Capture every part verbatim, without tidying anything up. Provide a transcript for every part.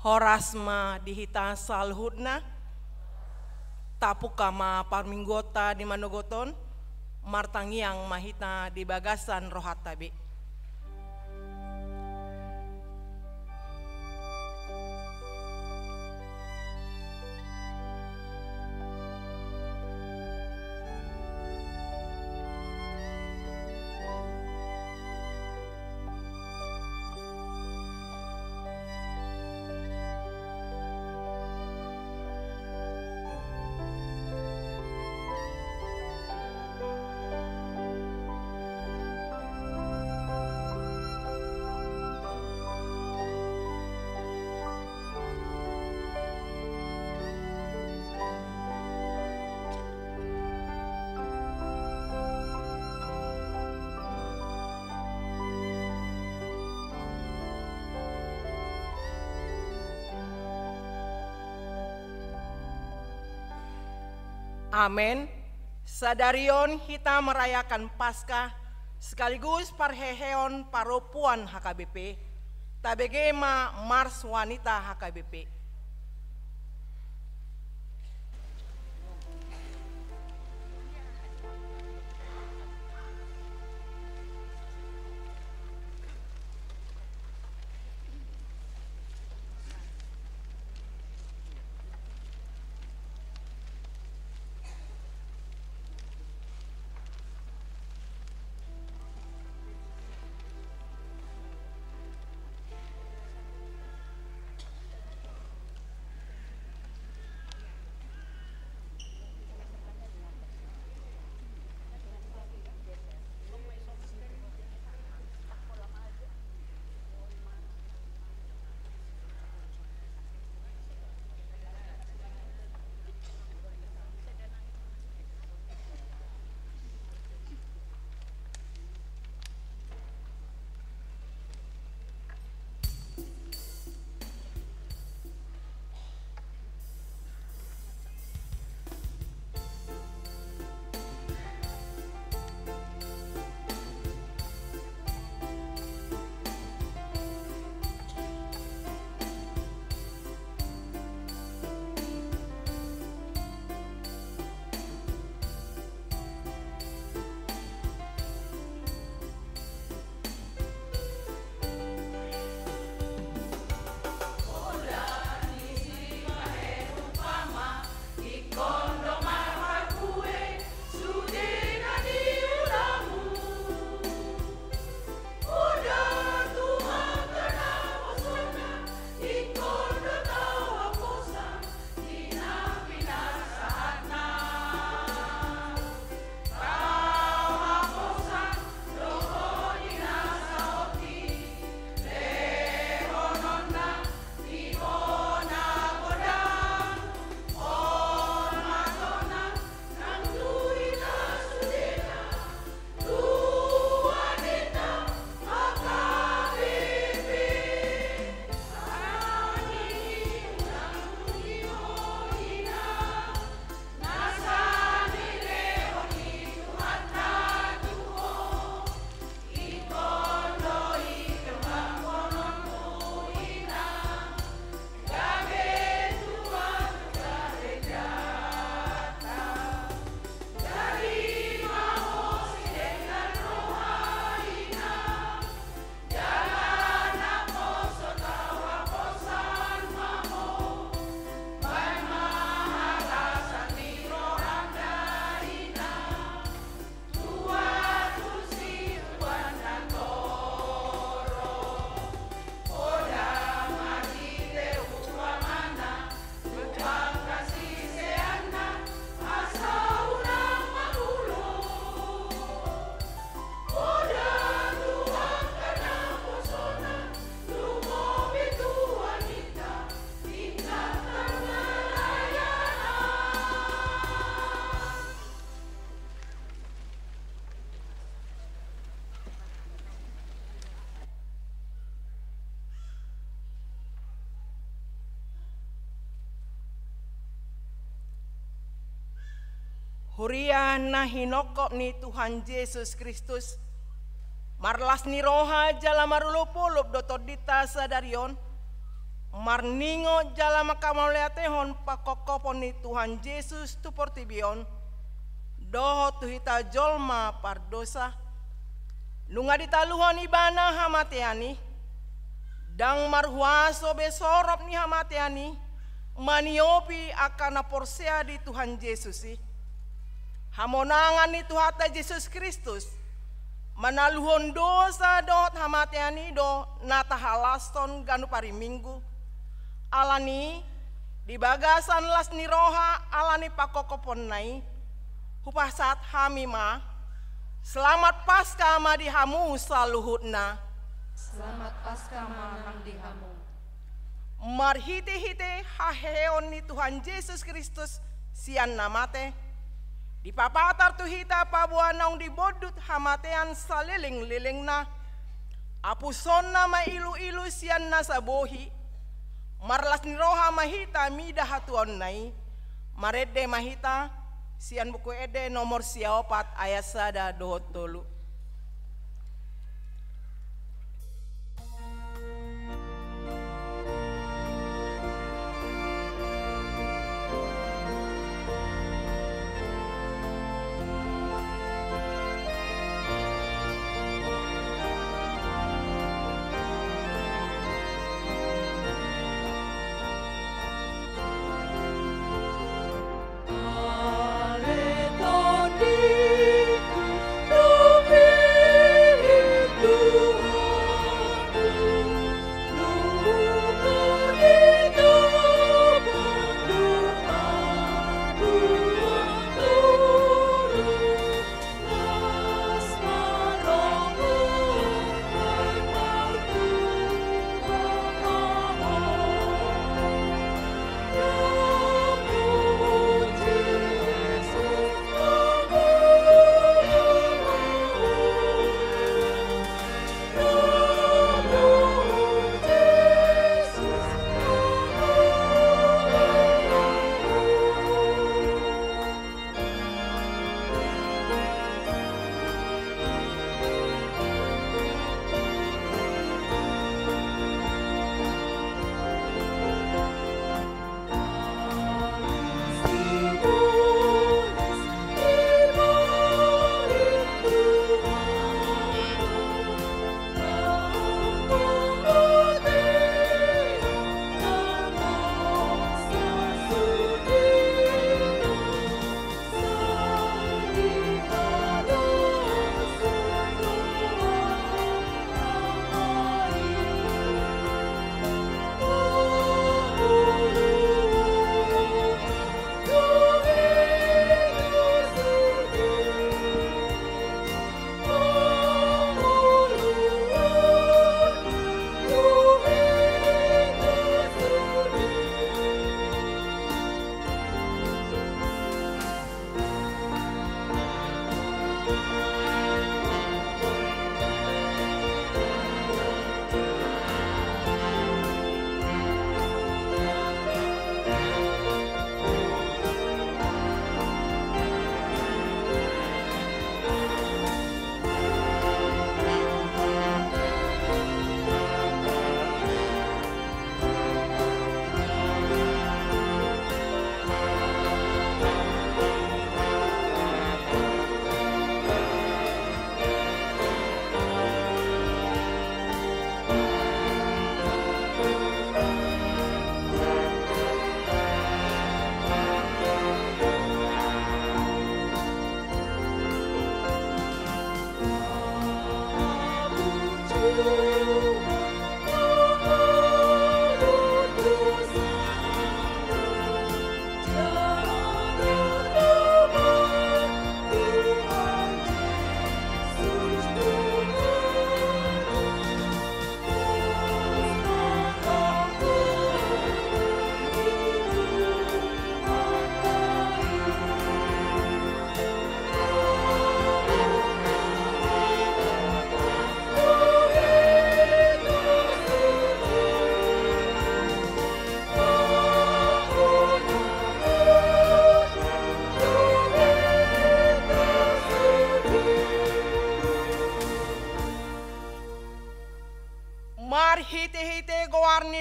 Horas ma di hita saluhutna. Tapungka ma parmingguonta di manogot on. Martangiang ma hita di bagasan rohanta be. Amen. Sadari on hita merayakan Paskah sekaligus parheheon parompuan H K B P. Tabege ma Mars Wanita H K B P. Huria na hinongkop ni Tuhan Jesus Kristus, marlas ni roha jala marolopolop do tondinta sadari on. Marningot jala mangkamauliatehon pangkophopon ni Tuhan Jesus tu portibi on, dohot tu hita jolma pardosa, nunga ditaluhon Ibana hamatean i, ndang marhuaso be sorop ni hamatean i maniopi angka na porsea di Tuhan Jesus i. Hamonangan ni Tuhanta Jesus Kristus manaluhon dosa dohot hamatean i do na tahalashon ganup ari Minggu. Alani, di bagasan las ni roha ala ni pangkophoponna i, hupasahat hami ma: Selamat Paskah ma di hamu saluhutna. Selamat Paskah ma nang di hamu. Marhitehite haheheon ni Tuhan Jesus Kristus sian na mate, dipapatar tu hita paboa naung dibondut hamatean salelenglelengna, apushonna ma iluilu sian nasa bohi, marlas ni roha ma hita mida hatuaonna i. Marende ma hita sian Buku Ende nomor sia opat ayat sada dohot tolu.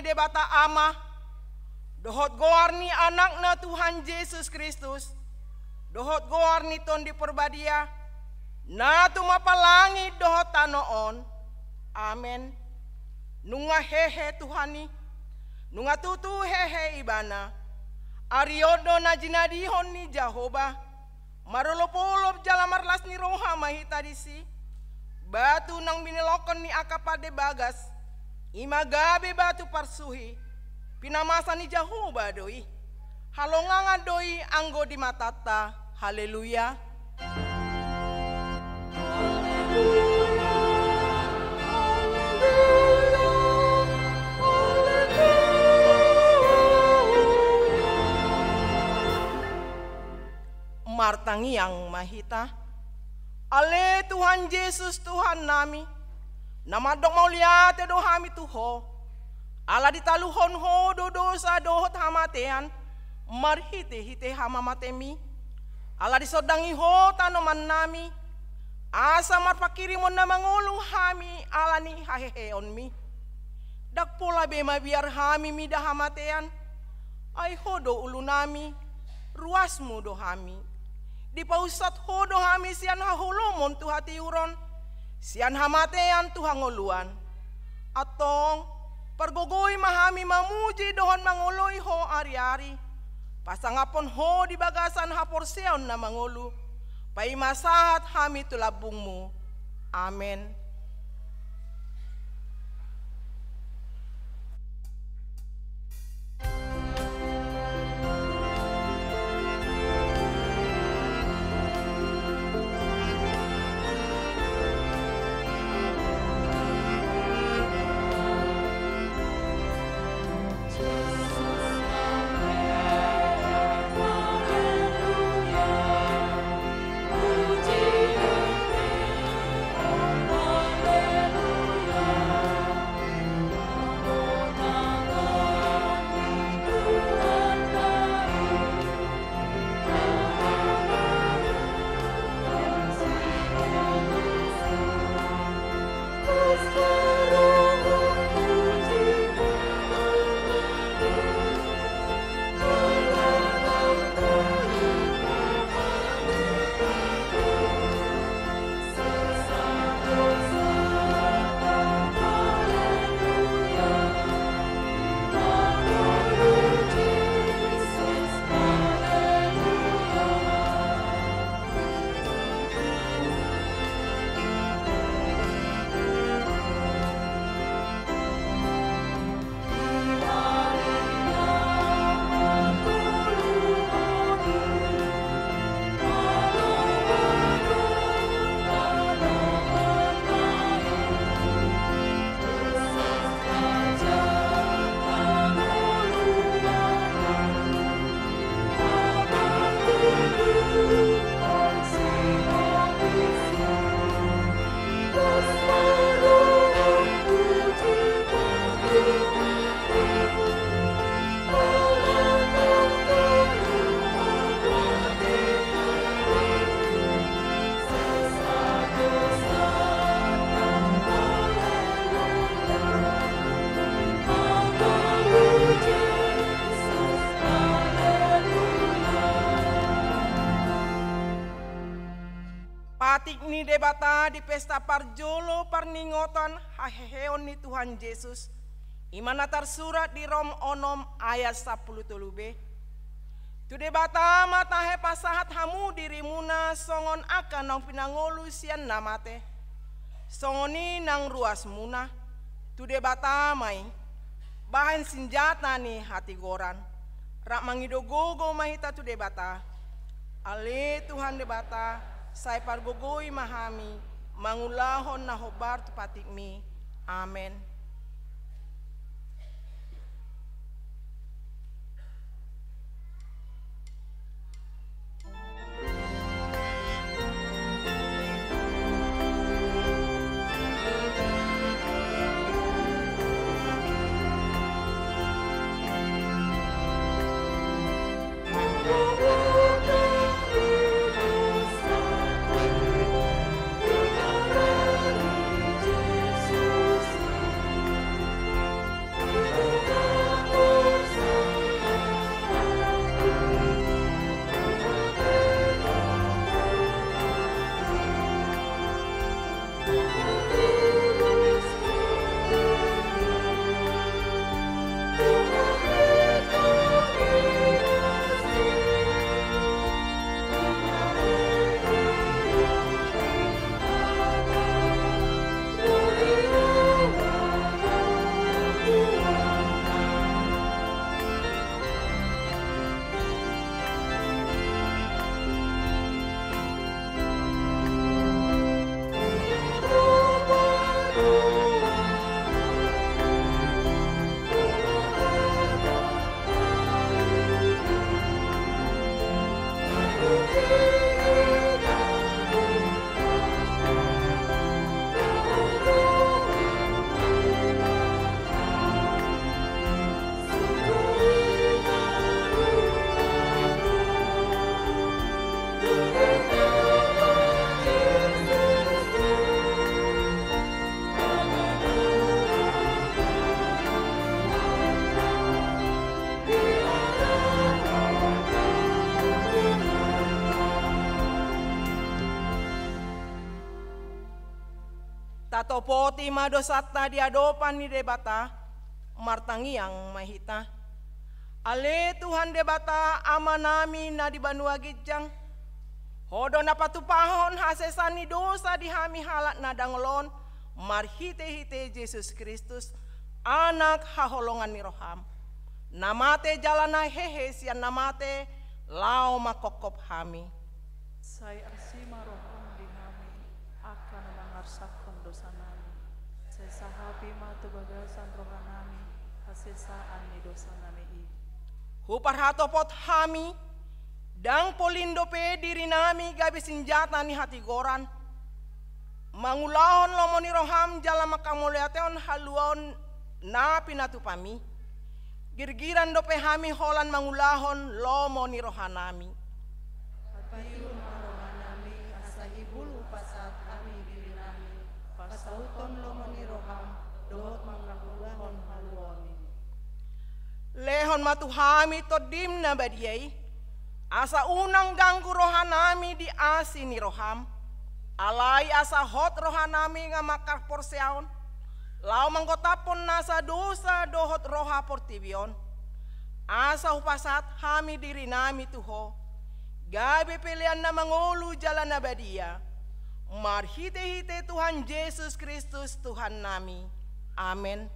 Debata Ama, dohot goar ni Anakna Tuhan Jesus Kristus, dohot goar ni Tondi Porbadia, na tumompa langit dohot tano on. Amen. Nunga hehe Tuhan i, nunga tutu hehe Ibana. Ari on do na jinadihon ni Jahowa. Marolopolop jala marlas ni roha ma hita disi. Batu naung binelongkon ni angka pande bagas, i ma gabe batu parsuhi. Pinamasa ni Jahowa do i. Halongangan do i anggo di matanta. Haleluya. Martangiang ma hita. Ale Tuhan Jesus, Tuhannami, na mandok mauliate do hami tu Ho, ala ditaluhon Ho do dosa dohot hamatean marhitehite hamamateMi. Ala disondangi Ho tanomannami, asa marpanghirimon na mangolu hami ala ni haheheonMi. Ndang pola be mabiar hami mida hamatean, ai Ho do ulunami, ruasMu do hami. Dipaunsat Ho do hami sian haholomon tu hatiuron, sian hamatean tu hangoluan. Antong, pargogoi ma hami mamuji dohot mangoloi Ho ariari. Pasangaphon Ho di bagasan haporseaon na mangolu, paima sahat hami tu lambungMu. Amen. Patik ni Debata di pesta parjolo parningotan haheheon ni Tuhan Jesus, i ma na tarsurat di Rom onom ayat sampulu tolu b. Tu Debata ma tahe pasahat hamu dirimuna songon angka naung pinangolu sian na mate, songon i nang ruasmuna. Tu Debata ma i, bahen sinjata ni hatigoran. Rap mangido gogo ma hita tu Debata. Ale Tuhan Debata, sai pargogoi ma hami mangulahon na hombar tu patikmi. Amen. Tatopoti ma dosanta di adopan ni Debata, martangiang ma hita. Ale Tuhan Debata, Amanami na di banua ginjang, Ho do na patupahon hasesaan ni dosa di hami halak na dangol on, marhitehite Jesus Kristus, Anak haholongan ni roham, na mate jala na hehe sian na mate, laho manghophop hami. Sai asi ma roham di hami, angka na mangarsakhon dosanami. Sai sahapi ma tu bagasan rohanami hasesaan ni dosanami i. Huparhatopot hami, ndang polin dope dirinami gabe sinjata ni hatigoran, mangulahon lomo ni roham jala mangkamauliatehon haluaon na pinatupami. Girgiran dope hami holan mangulahon lomo ni rohanami. Patihur ma rohanami, asa hibul hupasahat hami dirinami, pasauthon lomo ni roham, dohot mangulahon haluaon i. Lehon ma tu hami Tondim na badia i, asa unang ganggu rohanami di asi ni roham. Alai asa hot rohanami nga manghaporseaon, laho manggotaphon nasa dosa dohot roha portibi on. Asa hupasahat hami dirinami tu Ho, gabe pelean na mangolu jala na badia, marhitehite Tuhan Jesus Kristus Tuhannami. Amen.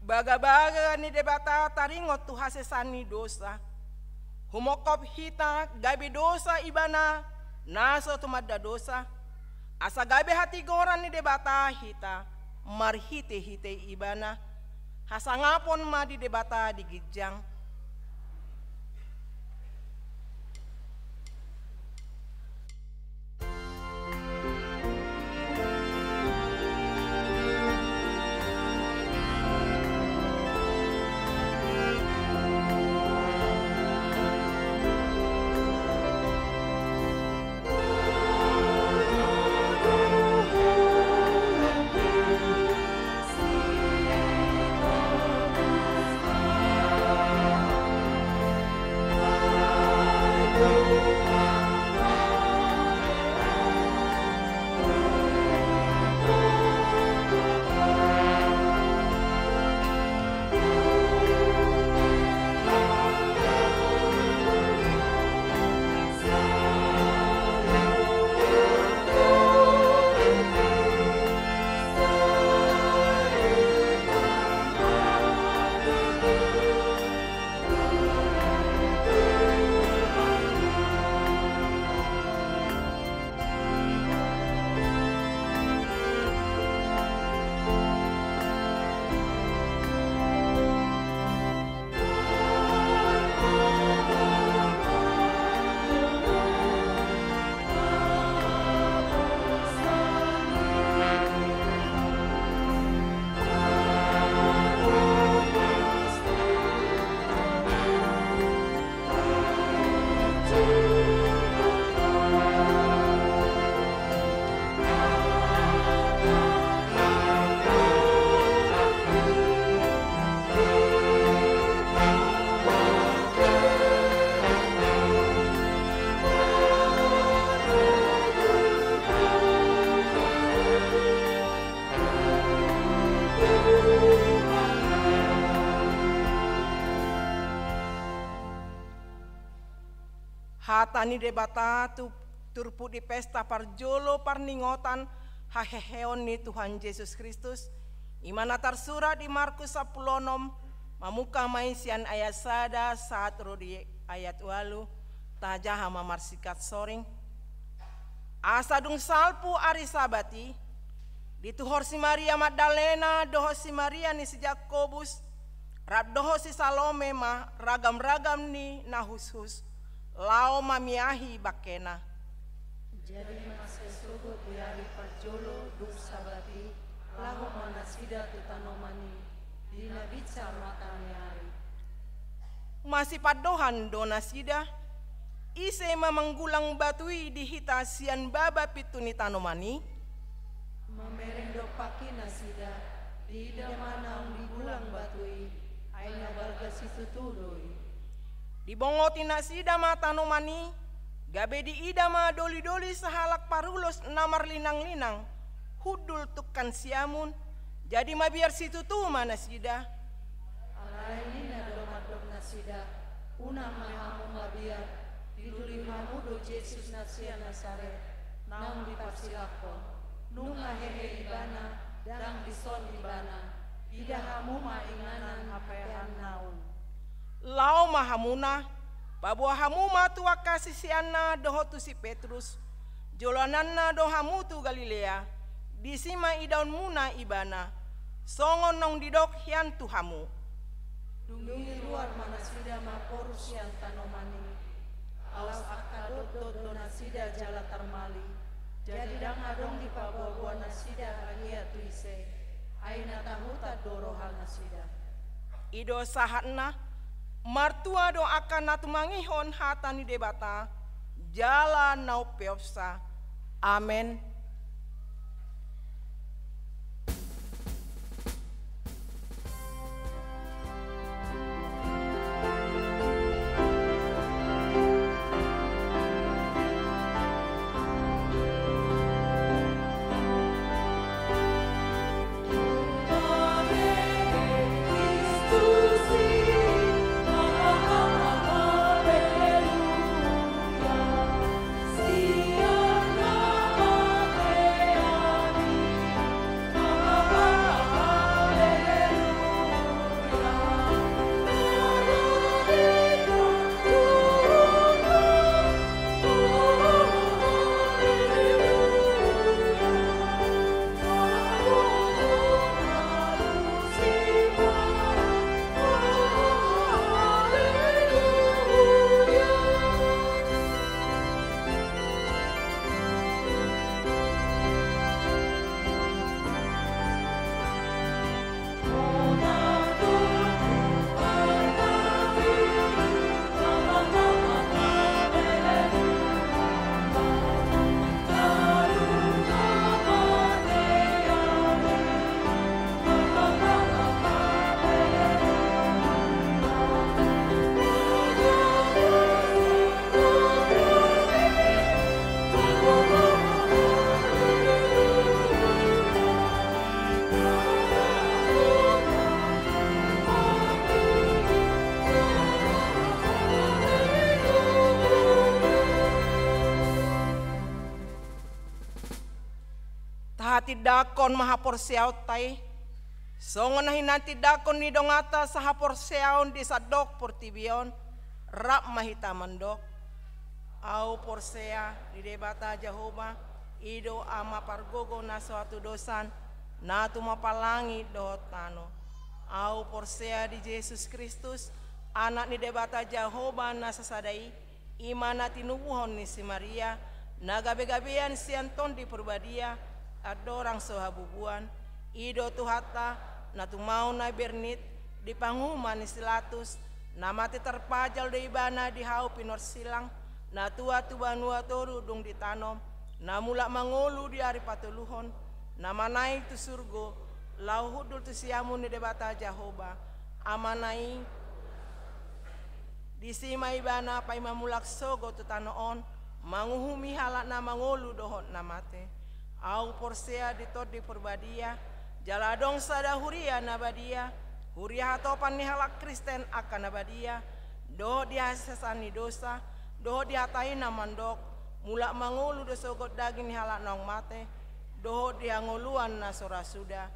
Bagabaga ni Debata taringot tu hasesaan ni dosa. Humophop hita gabe dosa Ibana na so tumanda dosa, asa gabe hatigoran ni Debata hita marhitehite Ibana. Hasangapon ma di Debata di ginjang. Hata ni Debata tu turpuk di pesta parjolo parningotan haheheon ni Tuhan Jesus Kristus, i ma na tarsurat di Markus sampulu onom, mamungka ma i sian ayat sada sahat ro di ayat ualu. Tajaha ma marsingkat soring. Asa dung salpu ari Sabat i, dituhor si Maria Magdalena dohot si Maria ni si Jakobus, rap dohot si Salome ma ragam-ragam ni na hushus, laho mamiahi bangkena. Jadi masa sogot di ari parjolo dung Sabat i, laho ma nasida tu tanoman i, di na binsar mata ni ari. Masipandohan do nasida, ise ma manggulang batu i di hita sian baba pintu ni tanoman i? Mamereng dompak i nasida, diida ma naung digulang batu i, ai na balga situtu do i. Dibongoti nasida ma tanoman i, gabe diida ma doli-doli sahalak parulos na marlinang-linang, hundul tungkan siamun, jadi mabiar situtu ma nasida. Alai ninna do mandok nasida, unang ma hamu mabiar, didoli hamu do Jesus na sian Nasaret, naung diparsilangkon. Nunga hehe ibana, ndang dison ibana, ida hamu ma inganan hapeaanna on. Laho ma hamuna, paboa hamu ma tu angka siseanna dohot tu si Petrus, joloananna do hamu tu Galilea, disi ma idaonmuna ibana, songon naung didok hian tu hamu. Dung i ruar ma nasida marporus sian tanoman i. Laos angka dotdot do nasida jala tarmali, jadi ndang adong dipaboa-boa nasida agia tu ise, ai na tahutan do roha nasida. I do sahatna, martua do angka na tumangihon hata ni Debata, jala na umpeopsa. Amen. Tahatindangkon ma haporseaonta i, songon na hinatindangkon ni donganta sahaporseaon di sandok portibi on, rap ma hita mandok. Ahu porsea di Debata Jahowa, i do Ama pargogo na so hatudosan, na tumompa langit dohot tano. Ahu porsea di Jesus Kristus, Anak ni Debata Jahowa na sasada i, i ma na tinubuhon ni si Maria, na gabegabean sian Tondi Porbadia, andorang so habubuan, i do Tuhanta, na tumaon na bernit, di panguhuman ni si Latus, na mate tarpajal do ibana di hau pinorsilang, na tuat tu banua toru dung ditanom, na mulak mangolu di ari patoluhon, na manaek tu surgo, laho hundul tu siamun ni Debata Jahowa, Amana i, disi ma ibana paima mulak sogot tu tano on, manguhumi halak na mangolu dohot na mate. Ahu porsea di Tondi Porbadia, jala adong sada huria na badia, huria hatopan ni halak Kristen angka na badia, dohot di hasesaan ni dosa, Dohot di hata i na mandok, mulak mangolu do sogot daging ni halak naung mate, dohot di hangoluan na so ra suda.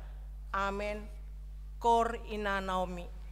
Amen. Koor ina Naomi.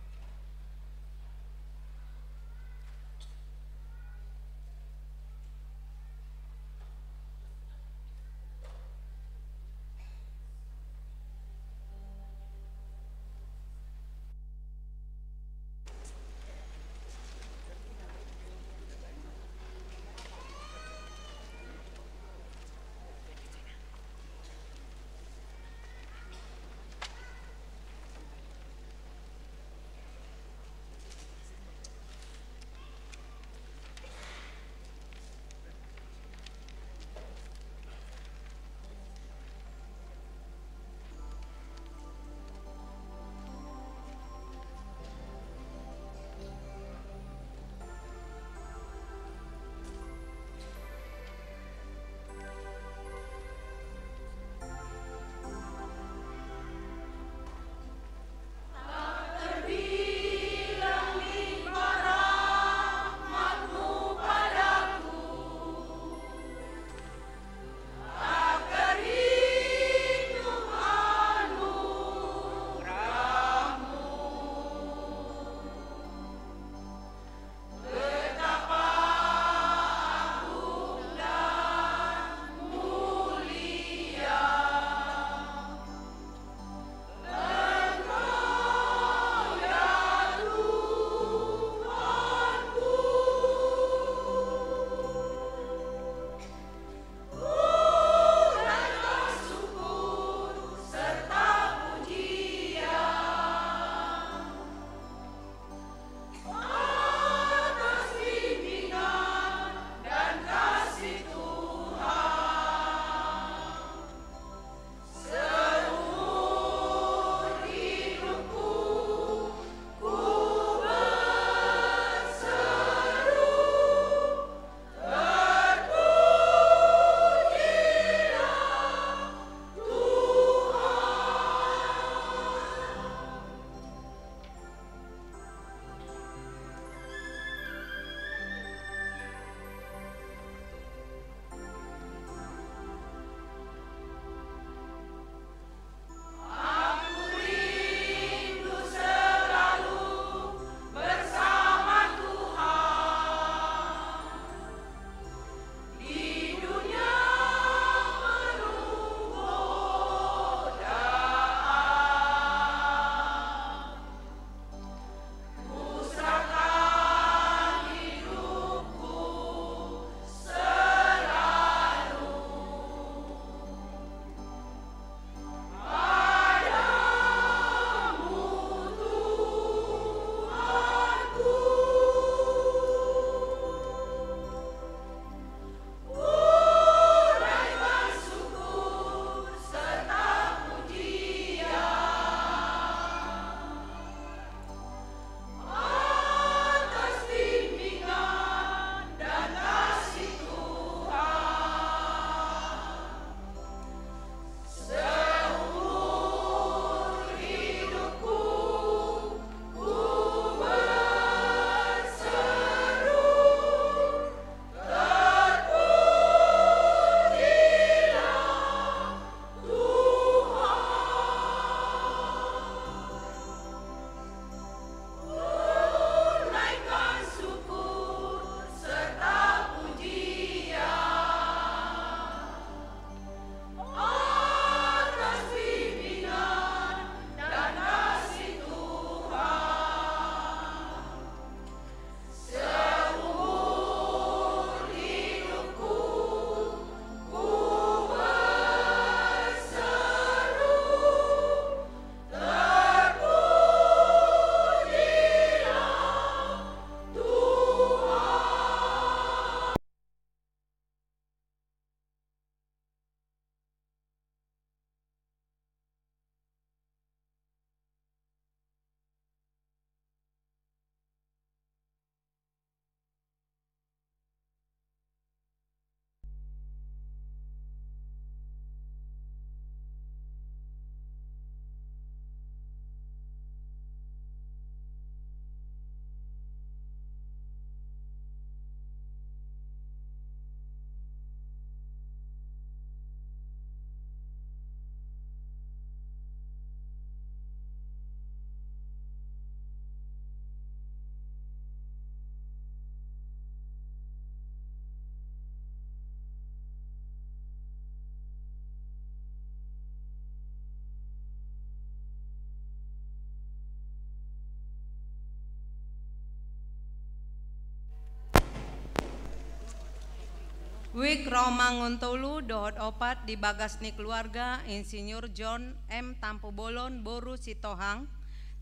Wijk Rawamangun tolu dohot opat di bagas ni keluarga Insinyur John M Tampubolon boru Sitohang,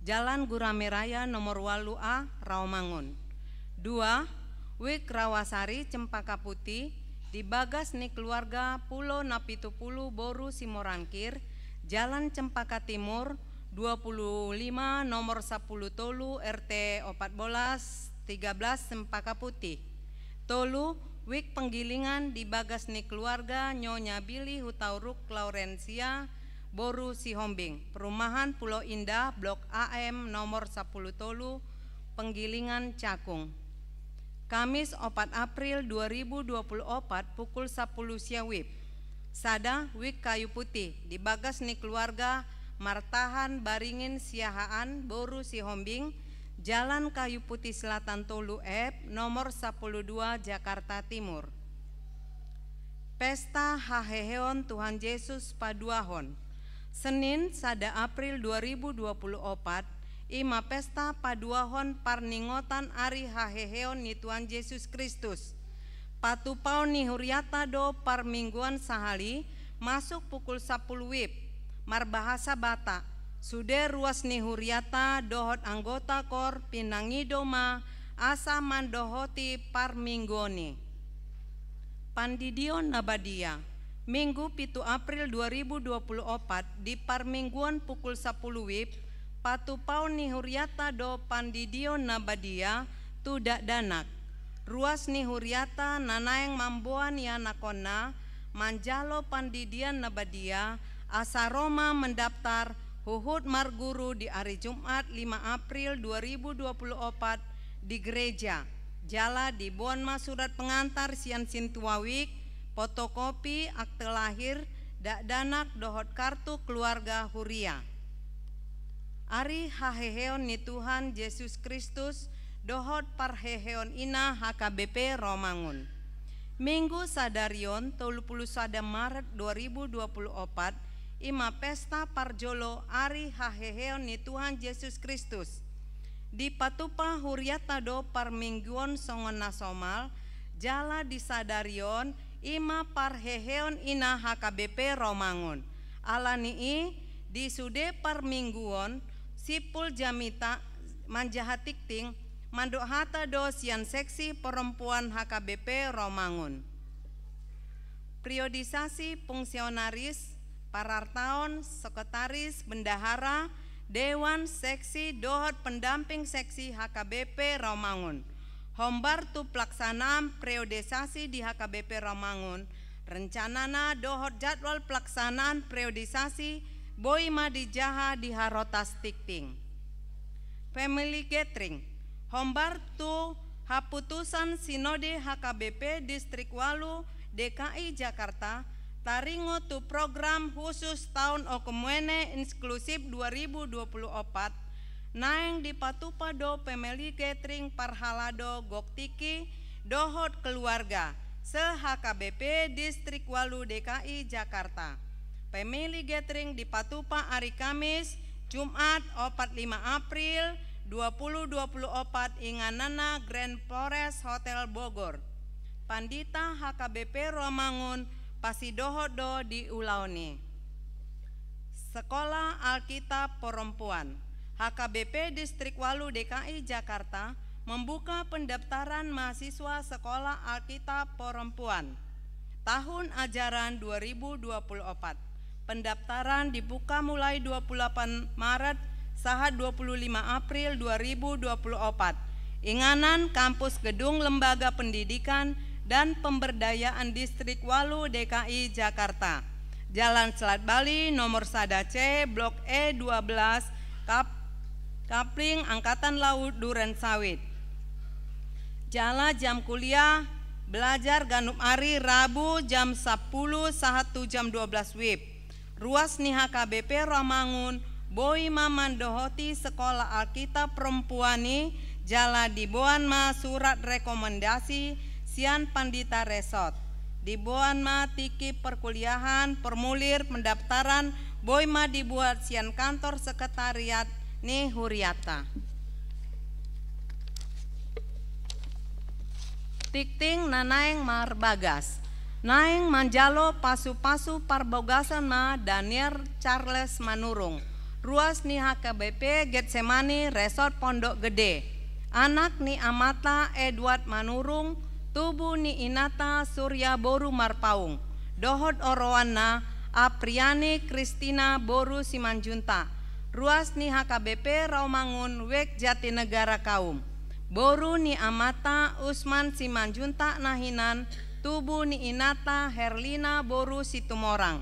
Jalan Gurame Raya nomor ualu A, Rawamangun. Dua, Wijk Rawasari Cempaka Putih di bagas ni keluarga Pulo Napitupulu boru Simorangkir, Jalan Cempaka Timur dua puluh lima nomor sapuluh tolu R T opat belas tiga belas Cempaka Putih. Tolu, Wijk Penggilingan di bagas ni keluarga Nyonya Billy Hutauruk Laurensia boru Sihombing, Perumahan Pulo Indah, Blok A M nomor sapuluh tolu, Penggilingan, Cakung. Kamis opat April dua ribu dua puluh opat pukul sapuluh sia wib. Sada, Wijk Kayu Putih di bagas ni keluarga Martahan Baringin Siahaan boru Sihombing, Jalan Kayu Putih Selatan tolu F, nomor sapuluh dua, Jakarta Timur. Pesta Haheheon Tuhan Jesus Paduahon. Senin, sada April dua ribu dua puluh opat, i ma pesta paduahon parningotan ari haheheon ni Tuhan Jesus Kristus. Patupaon ni huriata do parmingguan sahali, masuk pukul sapuluh wib, marbahasa Batak. Sude ruas ni huriata dohot anggota kor pinangido ma asa mandohoti parmingguon i. Pandidion na badia. Minggu pitu April dua ribu dua puluh opat, di parmingguon pukul sapuluh wib, patupaon ni huriata do pandidion na badia tu dakdanak. Ruas ni huriata na naeng mamboan ianakhonna manjalo pandidion na badia, asa ro ma mendaftar huhut marguru di ari Jumat lima April dua ribu dua puluh opat di gereja. Jala diboan ma surat pengantar sian sintua wijk, fotokopi akte lahir, dakdanak dohot kartu keluarga huria. Ari haheheon ni Tuhan Jesus Kristus dohot parheheon ina H K B P Rawamangun. Minggu sadari on, tolu puluh sada Maret dua ribu dua puluh opat, i ma pesta parjolo ari haheheon ni Tuhan Jesus Kristus. Dipatupa huriata do parmingguon songon na somal, jala di sadari on i ma parheheon ina H K B P Rawamangun. Ala ni i, di sude parmingguon, simpul jamita manjaha tingting, mandok hata do sian seksi perempuan H K B P Rawamangun. Periodisasi fungsionaris, parartaon, sekretaris, bendahara, dewan, seksi, dohot pendamping seksi H K B P Rawamangun. Hombar tu pelaksanaan periodisasi di H K B P Rawamangun, rencanana dohot jadwal pelaksanaan periodisasi boi ma dijaha di harotas tingting. Family gathering, hombar tu haputusan Sinode H K B P Distrik ualu D K I Jakarta, taringot tu program khusus Taon Oekumene Inklusif dua ribu dua puluh opat, naeng dipatupa do family gathering parhalado gok tingki dohot keluarga se-H K B P Distrik ualu D K I Jakarta. Family gathering dipatupa ari Kamis, Jumat, opat lima April dua puluh dua puluh opat, ingananna Grand Forest Hotel Bogor. Pandita H K B P Rawamangun pasidohot do di ulaon i. Sekolah Alkitab Perempuan. H K B P Distrik ualu D K I Jakarta membuka pendaftaran mahasiswa Sekolah Alkitab Perempuan tahun ajaran dua ribu dua puluh opat. Pendaftaran dibuka mulai dua puluh delapan Maret sahat dua puluh lima April dua ribu dua puluh opat. Inganan, Kampus Gedung Lembaga Pendidikan dan Pemberdayaan Distrik ualu D K I Jakarta, Jalan Selat Bali nomor sada C, Blok E dua belas, Kap-, Kapling Angkatan Laut Duren Sawit. Jala jam kuliah belajar ganup ari Rabu jam sapuluh sahat tu jam dua belas wib. Ruas ni H K B P Rawamangun boi ma mandohoti Sekolah Alkitab Perempuan i, jala diboan ma surat rekomendasi sian pandita resort. Diboan ma tingki perkuliahan, formulir pendaftaran boi ma dibuat sian kantor sekretariat ni huriata. Tingting na naeng marbagas. Naeng manjalo pasu-pasu parbagason ma Daniel Charles Manurung, ruas ni H K B P Getsemani, Resort Pondok Gede, anak ni amanta Edward Manurung, tubu ni inanta Surya boru Marpaung, dohot oroanna Apriani Kristina boru Simanjuntak, ruas ni H K B P Rawamangun, Wijk Jatinegara Kaum. Boru ni amanta Usman Simanjuntak na hinan, tubu ni inanta Herlina boru Situmorang.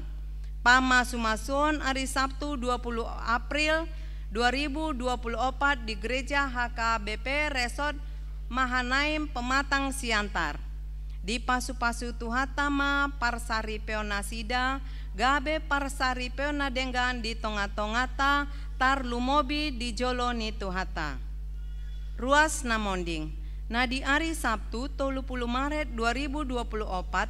Pamasu-masuon ari Sabtu dua puluh April dua ribu dua puluh opat di Gereja H K B P Resort Mahanaim Pematang Siantar. Dipasu-pasu Tuhanta ma parsaripeon nasida, gabe parsaripeon na denggan di tonga-tonganta, tarlumobi di jolo ni Tuhanta. Ruas na monding. Na di ari Sabtu tolu puluh Maret dua ribu dua puluh opat,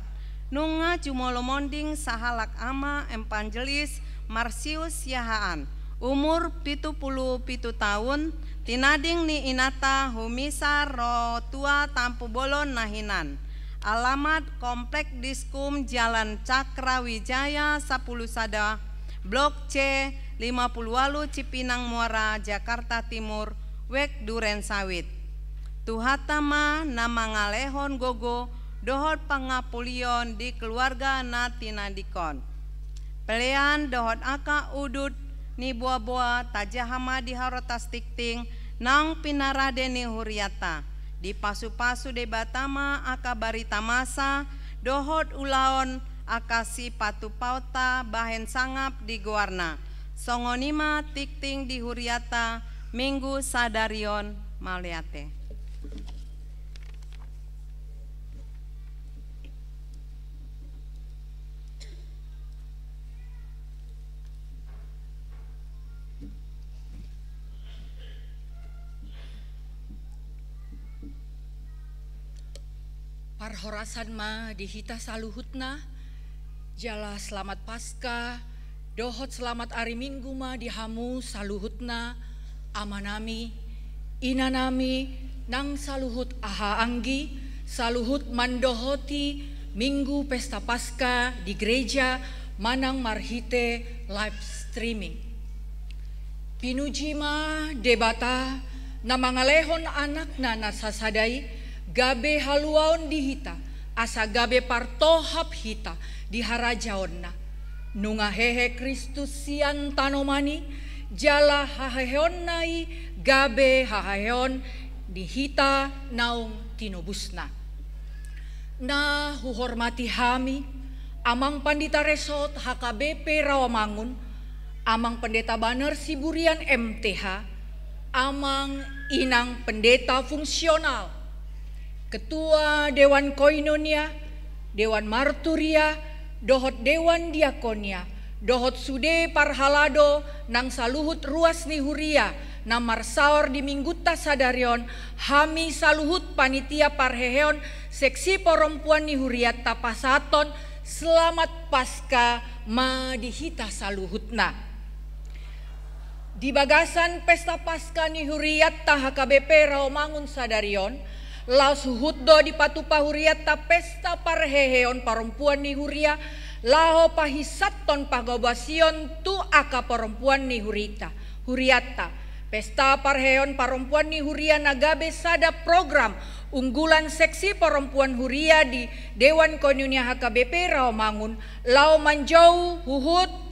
nunga jumolo monding sahalak ama, Evangelis Marsius Siahaan, umur pitu puluh pitu taon, tinading ni inanta Humisa Rotua Tampubolon na hinan. Alamat Komplek Diskum, Jalan Cakra Wijaya sapuluh sada, Blok C lima puluh ualu, Cipinang Muara, Jakarta Timur, Wijk Duren Sawit. Tuhanta ma na mangalehon gogo dohot pangapulion di keluarga na tinadingkon. Pelean dohot angka udut ni boa-boa tajaha ma di harotas tingting naung pinarade ni hurianta. Dipasu-pasu Debata ma angka barita masa dohot ulaon angka sipatupaonta bahen sangap di goarna. Songon i ma tingting di hurianta Minggu sadari on. Mauliate. Parhorasan ma di hita saluhutna, jala selamat Paskah, dohot selamat ari Minggu ma di hamu saluhutna, amanami, inanami, nang saluhut hahaanggi, saluhut mandohoti Minggu Pesta Paskah di gereja manang marhite live streaming. Pinuji ma Debata na mangalehon Anakna na sasada i gabe haluaon di hita, asa gabe partohap hita di harajaonna. Nunga hehe Kristus sian tanoman i, jala haheheonna i gabe haheheon di hita naung tinobusna. Na huhormati hami, Amang Pandita Resort H K B P Rawamangun, Amang Pendeta Baner Siburian M T H, Amang Inang Pendeta Fungsional, Ketua Dewan Koinonia, Dewan Marturia, dohot Dewan Diakonia, dohot sude parhalado nang saluhut ruas ni huria na marsaor di Minggunta sadari on, hami saluhut panitia parheheon seksi parompuan ni hurianta pasahathon selamat Paskah ma di hita saluhutna. Di bagasan Pesta Paskah ni hurianta H K B P Rawamangun sadari on, laos huhut do dipatupa hurianta pesta parheheon parompuan ni huria, laho pahinsathon panghobasion tu angka parompuan ni hurita, hurianta. Pesta parheheon parompuan ni huria na gabe sada program unggulan seksi parompuan huria di Dewan Koinonia H K B P Rawamangun, laho manjou huhut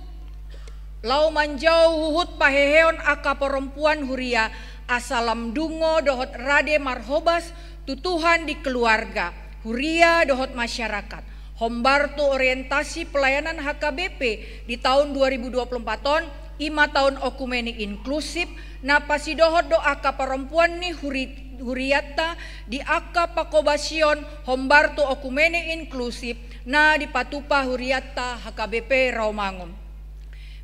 Laho manjou huhut paheheon angka parompuan huria asa lam dungo dohot rade marhobas tu Tuhan di keluarga, huria dohot masyarakat. Hombar tu orientasi pelayanan H K B P di taon dua ribu dua puluh empat on, i ma taon okumene inklusif, na pasidohot do angka parompuan ni huri-, hurianta di angka panghobasion hombar tu okumene inklusif na dipatupa hurianta H K B P Rawamangun.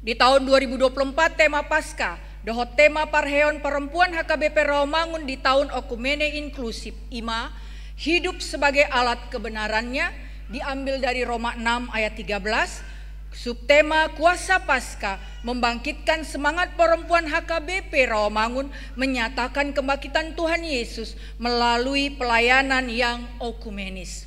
Di taon dua ribu dua puluh empat tema Paskah dohot tema parheheon parompuan H K B P Rawamangun di taon okumene inklusif i ma Hidup Sebagai Alat Kebenarannya, diambil dari Roma enam ayat tiga belas, subtema Kuasa Paskah membangkitkan semangat parompuan H K B P Rawamangun menyatakan kebangkitan Tuhan Yesus melalui pelayanan yang okumenis.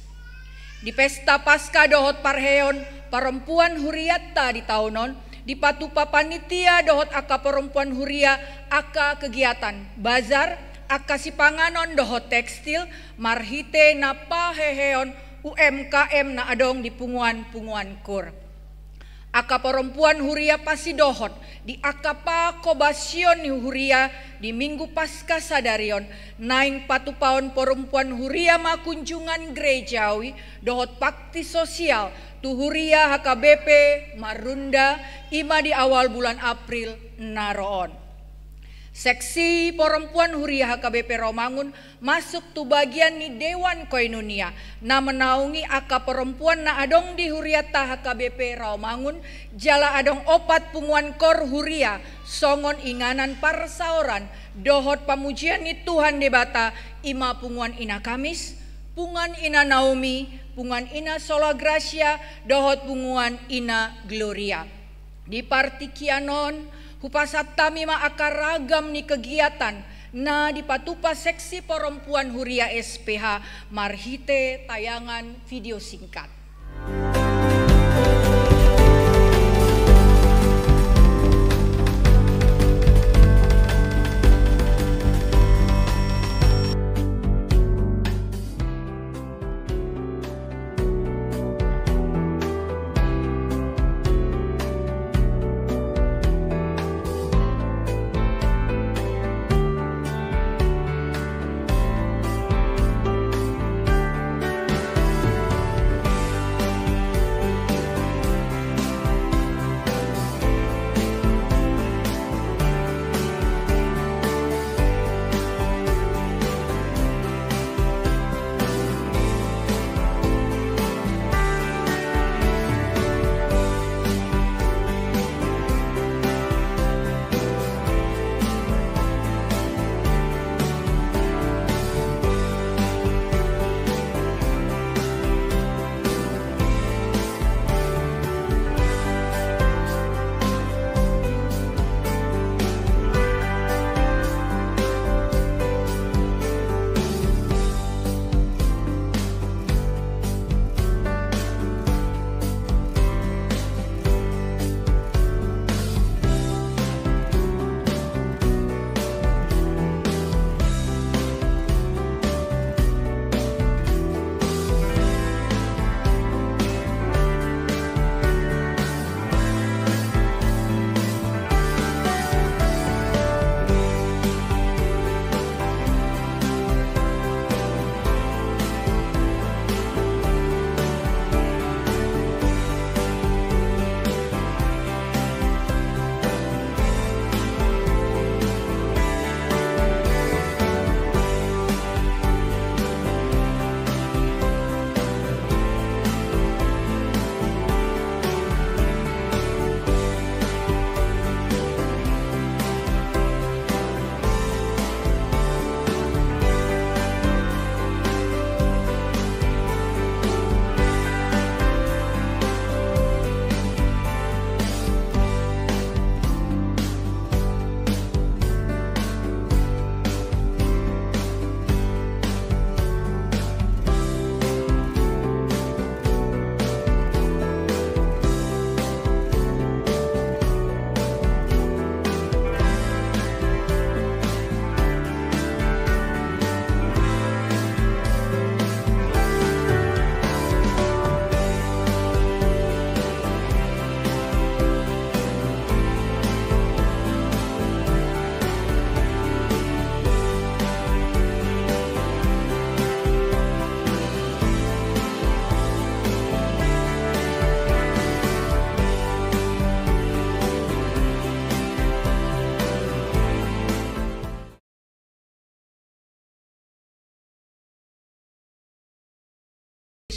Di pesta Paska dohot parheheon parompuan hurianta di taon on, dipatupa panitia dohot angka parompuan huria angka kegiatan, bazar, angka sipanganon dohot tekstil, marhite na paheheon U M K M na adong di punguan-punguan KUR. Angka parompuan huria pasidohot di angka pahobasion ni huria di Minggu Paska sadari on, naeng patupaon parompuan huria ma kunjungan gerejawi dohot bakti sosial tu huria H K B P Marunda, i ma di awal bulan April na ro on. Seksi parompuan huria H K B P Rawamangun masuk tu bagian ni Dewan Koinonia, na menaungi angka parompuan na adong di hurianta H K B P Rawamangun, jala adong opat punguan KOR huria, songon inganan parsaoran dohot pamujian ni Tuhan Debata, i ma punguan Ina Kamis, punguan Ina Naomi, punguan Ina Sola Gracia, dohot punguan Ina Gloria. Di partingkian on, hupasahat hami ma angka ragam ni kegiatan na dipatupa seksi parompuan huria S P H marhite tayangan video singkat.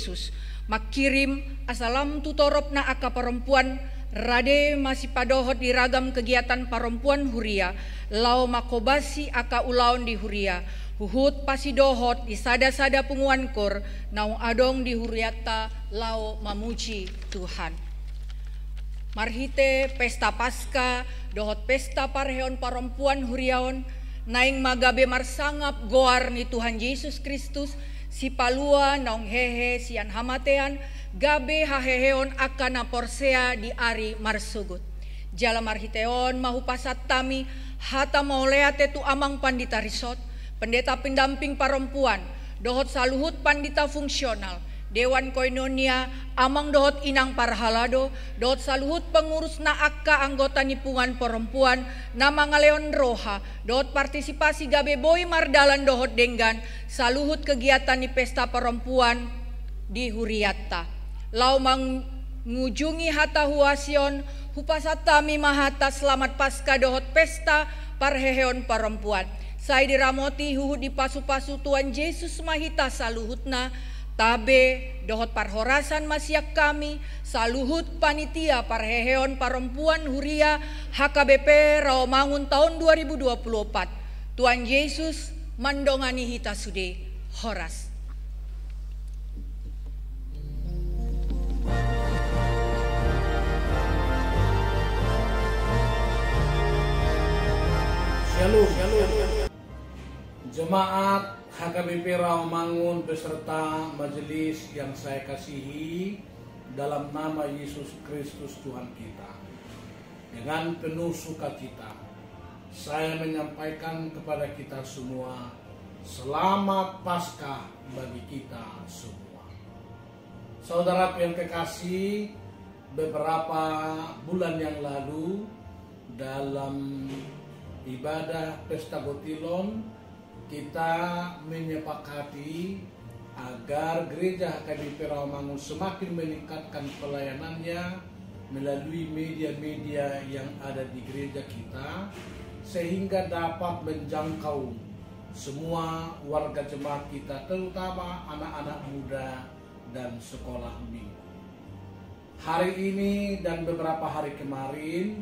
Jesus, mangkirim asa lam tu toropna angka parompuan, rade masipadohot di ragam kegiatan parompuan huria, laho manghobasi angka ulaon di huria, huhut pasidohot di sada-sada punguan KOR naung adong di hurianta laho mamuji Tuhan. Marhite pesta Paska dohot pesta parheheon parompuan huria on, naeng ma gabe marsangap goar ni Tuhan Jesus Kristus, Sipalua naung hehe sian hamatean, gabe haheheon angka na porsea di ari marsogot. Jala marhite on ma hupasahat hami hata mauliate tu amang pandita risot, pendeta pendamping parompuan, dohot saluhut pandita fungsional, dewan koinonia, amang dohot inang parhalado, dohot saluhut pengurus na angka anggota ni punguan parompuan na mangalehon roha dohot partisipasi gabe boi mardalan dohot denggan saluhut kegiatan ni pesta parompuan di hurianta. Laho mangujungi hata huasi on, hupasahat hami ma hata selamat Paskah dohot pesta parheheon parompuan. Sai diramoti huhut dipasupasu Tuhan Jesus ma hita saluhutna, tabe dohot parhorasan ma sian hami saluhut panitia parheheon parompuan huria H K B P Rawamangun taon dua ribu dua puluh opat. Tuhan Jesus mandongani hita sude. Horas. Shalom. Jemaat H K B P Rawamangun beserta majelis yang saya kasihi, dalam nama Yesus Kristus Tuhan kita, dengan penuh sukacita, saya menyampaikan kepada kita semua, Selamat Paskah bagi kita semua. Saudaraku yang kekasih, beberapa bulan yang lalu, dalam ibadah Pesta Gotilon, kita menyepakati agar Gereja H K B P Rawamangun semakin meningkatkan pelayanannya melalui media-media yang ada di gereja kita, sehingga dapat menjangkau semua warga jemaat kita, terutama anak-anak muda dan sekolah minggu. Hari ini dan beberapa hari kemarin,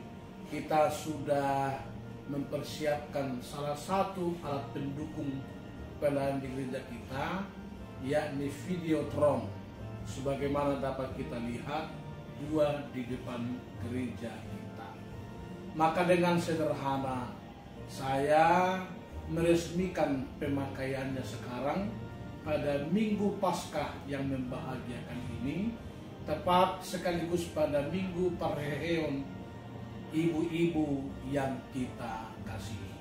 kita sudah mempersiapkan salah satu alat pendukung pelayanan di gereja kita, yakni Videotron, sebagaimana dapat kita lihat dua di depan gereja kita. Maka dengan sederhana, saya meresmikan pemakaiannya sekarang pada Minggu Paskah yang membahagiakan ini, tepat sekaligus pada Minggu Parheheon ibu-ibu yang kita kasihi.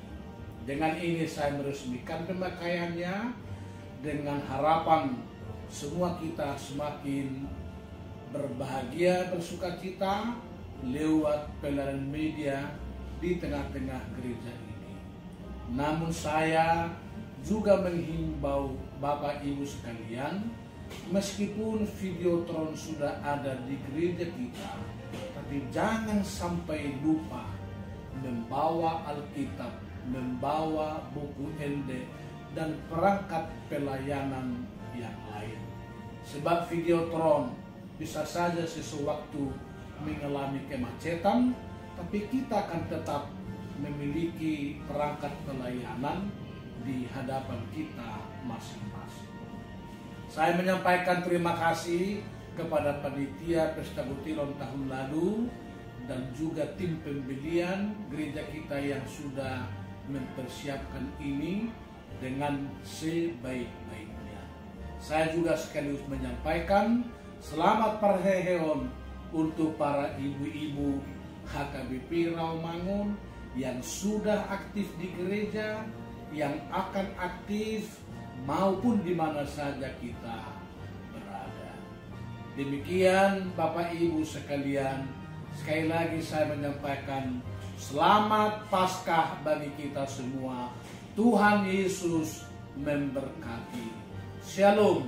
Dengan ini saya meresmikan pemakaiannya, dengan harapan semua kita semakin berbahagia, bersukacita lewat pelayanan media di tengah-tengah gereja ini. Namun saya juga menghimbau Bapak Ibu sekalian, meskipun Videotron sudah ada di gereja kita, tapi jangan sampai lupa membawa Alkitab, membawa buku ende, dan perangkat pelayanan yang lain. Sebab Videotron bisa saja sesewaktu mengalami kemacetan, tapi kita akan tetap memiliki perangkat pelayanan di hadapan kita masing-masing. Saya menyampaikan terima kasih kepada panitia Pesta Gotilon tahun lalu dan juga tim pembelian gereja kita yang sudah mempersiapkan ini dengan sebaik-baiknya. Saya juga sekaligus menyampaikan selamat parheheon untuk para ibu-ibu H K B P Rawamangun yang sudah aktif di gereja, yang akan aktif, maupun di mana saja kita berada. Demikian, Bapak Ibu sekalian, sekali lagi saya menyampaikan selamat Paskah bagi kita semua. Tuhan Yesus memberkati. Shalom.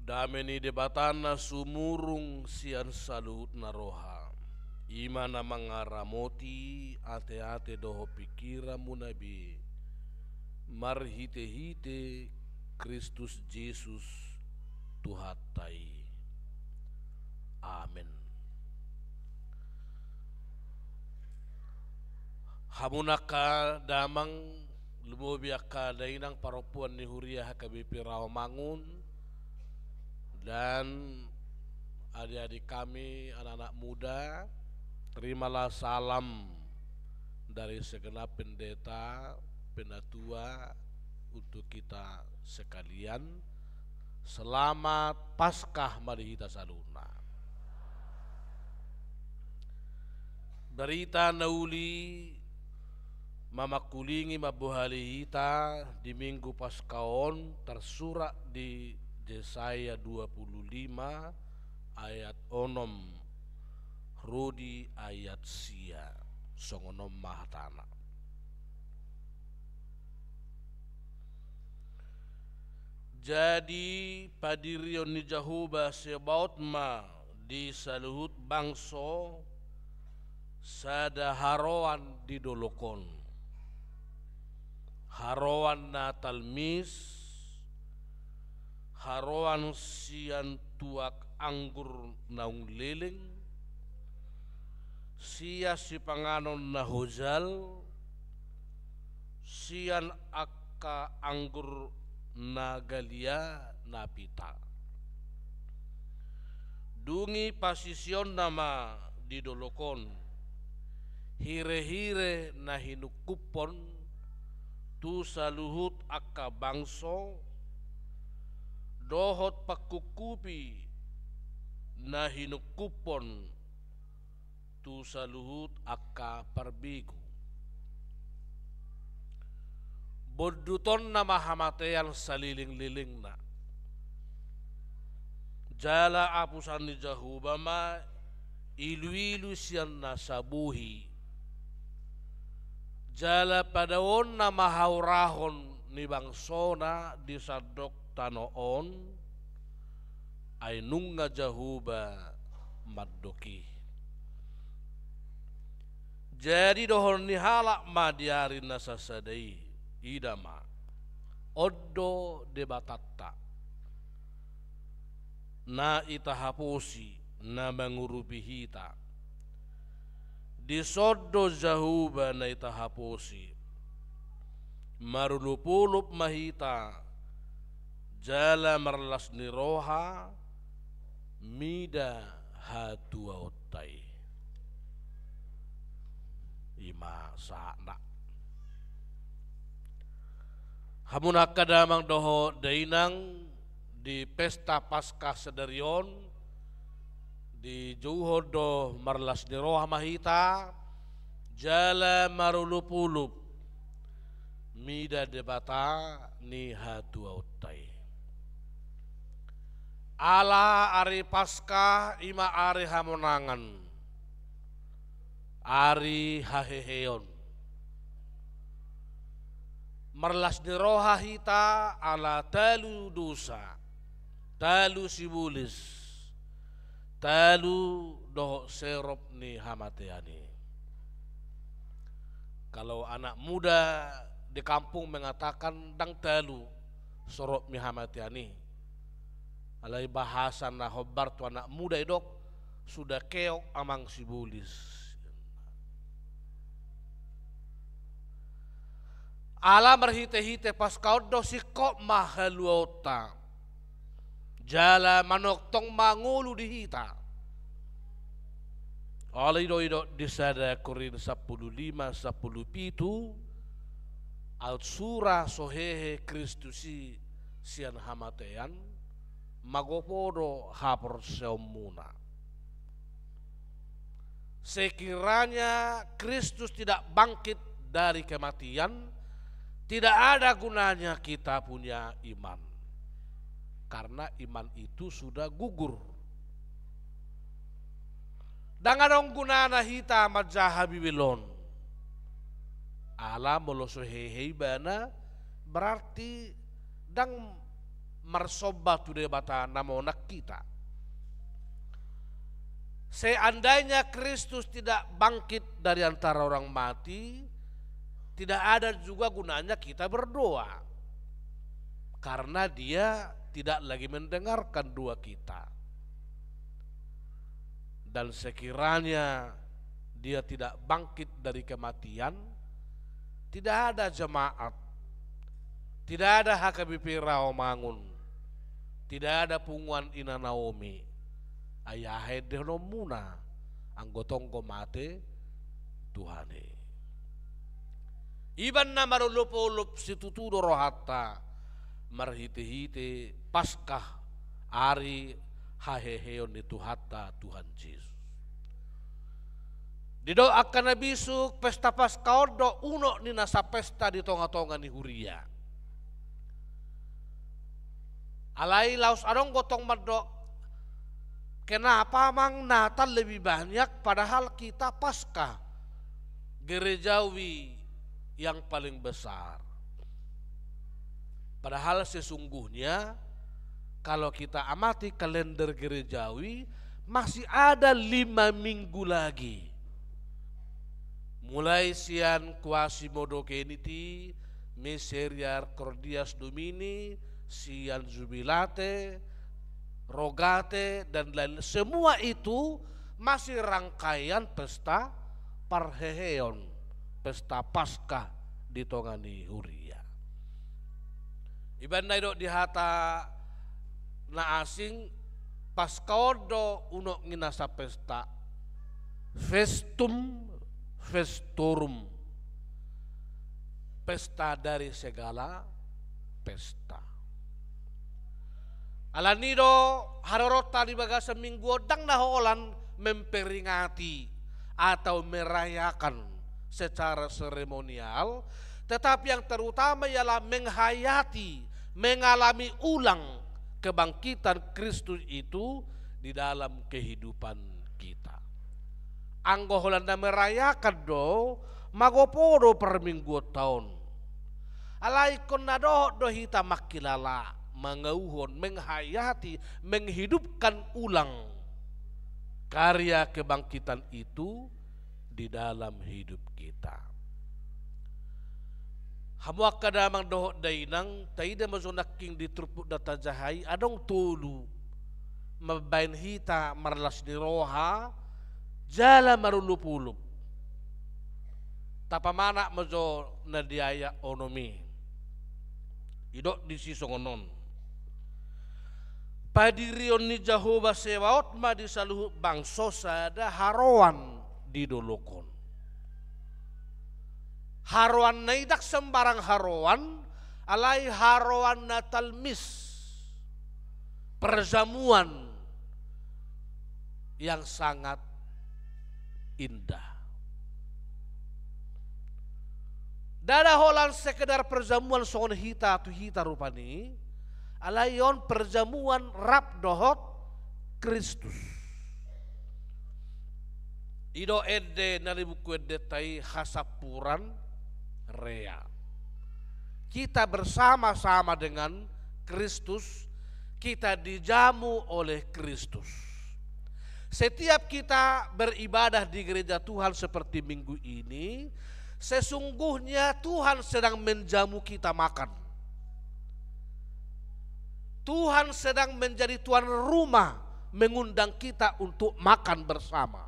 Dame ni Debata na sumurung sian saluhutna roha, i ma na mangaramoti ateate dohot pingkiranmuna be, marhitehite Kristus Jesus Tuhanta i. Amen. Hamu angka damang, lumobi angka dainang parompuan ni huria H K B P Rawamangun, dan adik-adik kami, anak-anak muda, terimalah salam dari segenap pendeta, penatua untuk kita sekalian. Selamat Paskah ma di hita saluhutna. Barita na uli mamangkulingi, mambohali hita di Minggu Paskah on tarsurat di Jesaya dua puluh lima ayat onom ro di ayat sia. Songon on ma hatana. Jadi padirion ni Jahowa Sebaot ma di saluhut bangso sada haroan di dolok on. Haroan na talmis, haroan sian tuak anggur naung leleng, sian sipanganon na hojal, sian angka anggur na galia na pita. Dung i pasiseonna ma di dolok on hirehire na hinungkuphon tu saluhut angka bangso, dohot pangkungkupi na hinungkuphon tu saluhut angka parbegu. Bondutonna ma hamatean salelenglelengna. Jala apusan ni Jahowa ma iluilu sian na sabohi. Jala padaonna ma haurahon ni bangsona di sandok tano on, ai nunga Jahowa mandok i. Jadi dohonon ni halak ma di ari na sasada i, ida ma, on do Debatanta, na itahaposi, na mangurupi hita. Dison do Jahowa na itahaposi. Marolopolop ma hita, jala marlas ni roha mida hatuaonta i. I ma sahatna. Hamu angka damang dohot dainang, di pesta Paskah sadari on, dijouhon do marlas ni roha ma hita, jala marolopolop mida Debata ni hatuaonta i. Ala ari Paskah i ma ari hamonangan, ari haheheon. Marlas ni roha hita ala talu dosa, talu sibolis, talu dohot serop ni hamatean i. Kalau anak muda di kampung mengatakan ndang talu serop ni hamatean i. Alai bahasa na hombar tu anak muda i didok, sudah keok amang sibolis. Ala marhitehite Paskah on do singkop ma haluaonta. Jala manongtong ma ngolu di hita. Alai do didok di sada Korint sampulu lima, sampulu pitu, aut sura so hehe Kristus i sian hamatean, magopo do haporseaonmuna. Sekiranya Kristus tidak bangkit dari kematian, tidak ada gunanya kita punya iman. Karena iman itu sudah gugur. Ndang adong gunana hita manjaha Bibel on. Ala molo so hehe ibana, berarti ndang marsomba tu Debata na monang hita. Seandainya Kristus tidak bangkit dari antara orang mati, tidak ada juga gunanya kita berdoa. Karena Dia tidak lagi mendengarkan doa kita. Dan sekiranya Dia tidak bangkit dari kematian, tidak ada jemaat, tidak ada H K B P Rawamangun, tidak ada Punguan Ina Naomi. Ai aha endehononmuna anggo tonggo mate Tuhan i? Iban na marolopolop situtu do rohanta marhitehite Paskah, ari haheheon ni Tuhanta Tuhan Jesus. Didok angka na bisuk, pesta Paskah on do unok ni nasa pesta di tongatonga ni huria. Alai laos adong gotong mandok, kenapa amang Natal lebih banyak padahal kita Paskah gerejawi yang paling besar? Padahal sesungguhnya kalau kita amati kalender gerejawi, masih ada lima minggu lagi. Mulai sian Quasimodogeniti, Misericordias Domini, sian Jubilate, Rogate, dan lain. Semua itu masih rangkaian pesta parheheon, pesta Paskah di tonga ni huria. Iban na didok di hata na asing, Paskah on do unok ni nasa pesta, festum festorum, pesta dari segala pesta. Alani do haroronta di bagasan minggu on ndang na holan memperingati atau merayakan secara seremonial, tetapi yang terutama ialah menghayati, mengalami ulang kebangkitan Kristus itu di dalam kehidupan kita. Anggo holan na merayakan do, magopo do parmingguonta on. Alai ingkon na dohot do hita mangkilala, mangauhon, menghayati, menghidupkan ulang karya kebangkitan itu di dalam hidup kita. Hamu angka damang dohot dainang, taida ma jo nangkin di turpuk na tajaha i, adong tolu mambaen hita marlas ni roha jala marolopolop. Tapamanat ma jo na di ayat onom i. Didok disi songon on: Padirion ni Jahowa Sebaot ma di saluhut bangso sada haroan di dolok on. Haroanna i ndang sembarang haroan, alai haroan na talmis, perjamuan yang sangat indah. Ndada holan sekedar perjamuan songon hita tu hita rupani, alai on perjamuan rap dohot Kristus. I do ende na di Buku Endenta i, hasampuran rea. Kita bersama-sama dengan Kristus, kita dijamu oleh Kristus. Setiap kita beribadah di gereja Tuhan seperti minggu ini, sesungguhnya Tuhan sedang menjamu kita makan. Tuhan sedang menjadi tuan rumah, mengundang kita untuk makan bersama.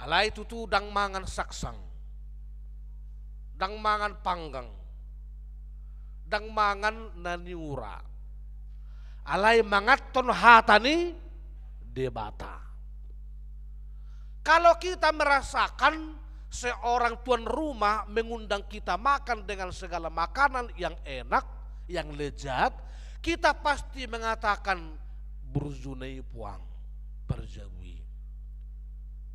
Alai tutu ndang mangan saksang, ndang mangan panggang, ndang mangan na niura. Alai manganhon hata ni Debata. Kalau kita merasakan seorang tuan rumah mengundang kita makan dengan segala makanan yang enak, yang lezat, kita pasti mengatakan, burju na i puang, parjabu i.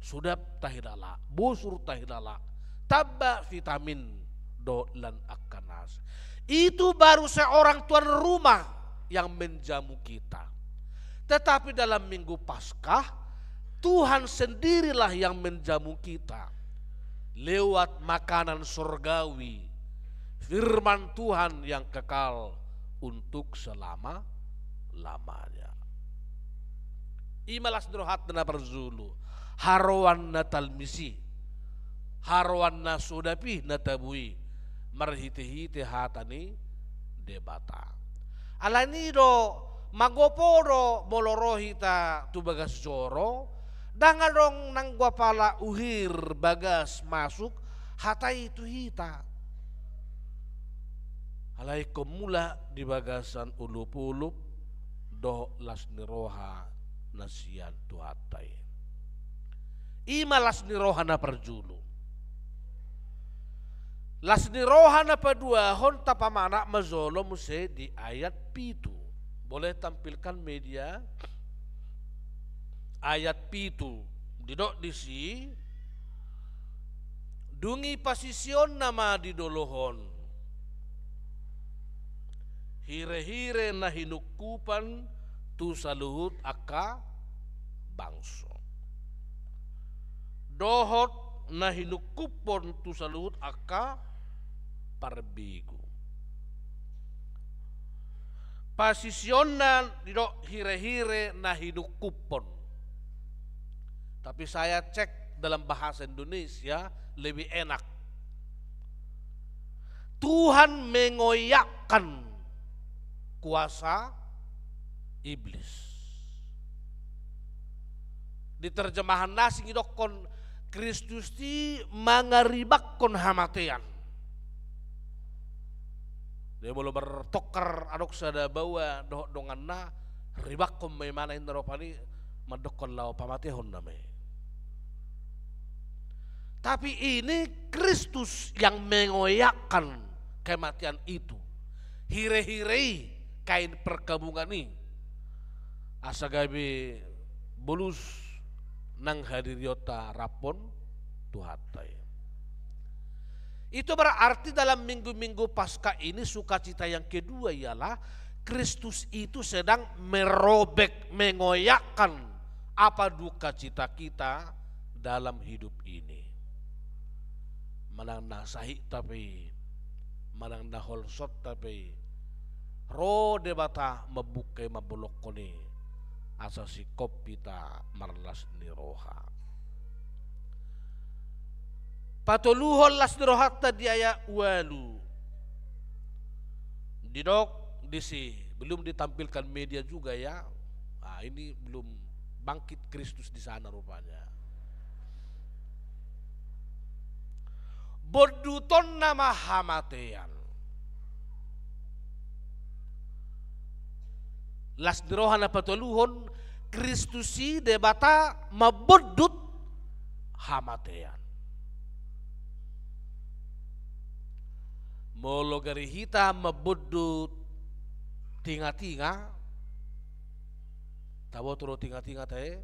Sudap tahilala, bosur tahilala, tamba vitamin dohot lan angka nasi. Itu baru seorang tuan rumah yang menjamu kita. Tetapi dalam Minggu Paskah, Tuhan sendirilah yang menjamu kita lewat makanan sorgawi, firman Tuhan yang kekal untuk selama-lamanya. I ma las ni rohanta na parjolo, haroan na talmis i, haroan na so dapot i, na tabo i, marhite-hite hata ni Debata. Alani do, magopo do molo ro hita tu bagas joro, ndang adong nanggo apala uhir bagas masuk hata i tu hita. Alai ingkon mulak di bagasan olop-olop dohot las ni roha na sian Tuhanta i. I ma las ni roha na parjolo. Las ni roha na paduahon, tapamanat ma jolo muse di ayat pitu. Boleh tampilkan media? Ayat pitu. Didok disi, dung i pasisionna ma didolohon hire-hire na hinungkupan tu saluhut angka bangso, dohot na hinungkuphon tu saluhut angka parbegu. Pasisionna didok hire-hire na hinungkuphon. Tapi saya cek dalam bahasa Indonesia lebih enak. Tuhan mengoyakkan kuasa iblis. Di terjemahan na asing didokkon, Kristus i mangaribakkon hamatean. Jadi molo bertokar adong sada baoa dohot donganna, ribakkon ma imana, inna rupani mandokkon laho pamatehon nama i. Tapi ini Kristus yang mengoyakkan kematian itu. Hire-hire i, kain perkabungan i, asa gabe bolus nang hadirionta rap dohot Tuhanta i. Itu berarti dalam minggu-minggu Paskah ini sukacita yang kedua ialah Kristus itu sedang merobek, mengoyakkan apa dukacita kita dalam hidup ini. Manang na sahit hita pe, manang na holsot hita pe, ro Debata mambuka i, mambolongkon i, asa singkop hita marlas ni roha. Patoluhon las ni rohanta di ayat ualu. Didok disi, belum ditampilkan media juga ya. Nah, ini belum bangkit Kristus di sana rupanya. Bondutonna ma hamatean. Las ni roha na patoluhon, Kristus i Debata mambondut hamatean. Molo gari hita mambondut tinga-tinga, taboto do tinga-tinga ta e?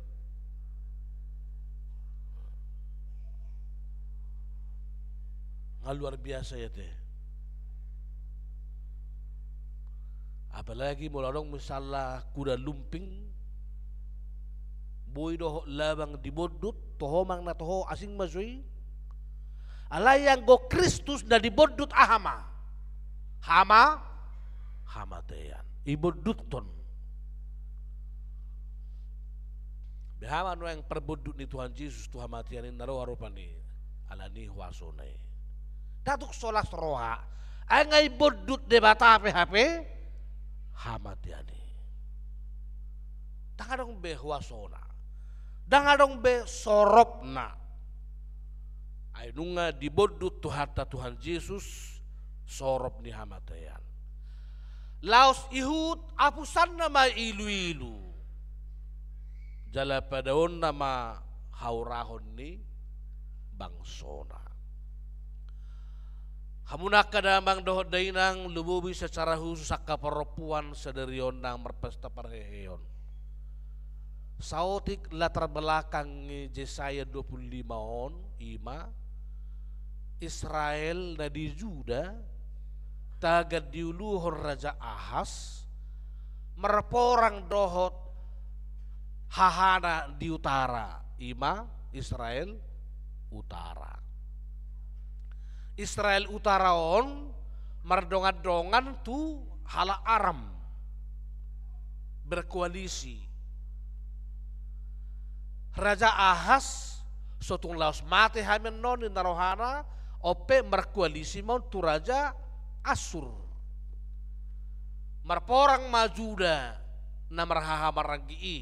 Nga luar biasa i ate. Apalagi molo adong misalna kuda lumping, boi dohot labang dibondut, toho manang na toho, asing ma jo i. Alai anggo Kristus na dibondut aha ma? Hama, hamatean. Ibonduthon. Beha ma nuaeng parbondut ni Tuhan Jesus tu hamatean i, na ro aropan i, alani huasona i. Ndang tung so las roha, ai nga ibondut Debata pe hape hamatean i. Ndang adong be huasona, ndang adong be soropna. Ai nunga dibondut Tuhanta Tuhan Jesus, sorop ni hamatean. Laos ihut apusanna ma ilu-ilu, jala padaonna ma haurahon ni bangsona. Hamuna angka damang dohot dainang, lumobi secara khusus angka parompuan sadari on na marpesta parheheon. Saotik latar belakang ni Jesaya dua puluh lima on, i ma Israel na di Juda, tagan diuluhon Raja Ahas, marporang dohot hahana di utara, i ma Israel Utara. Israel Utara on mardongan-dongan tu halak Aram berkoalisi. Raja Ahas, so tung laos mate hami annon, ninna rohana, on pe markoalisi ma on tu raja Assur. Marporang ma Juda na marhahamaranggi i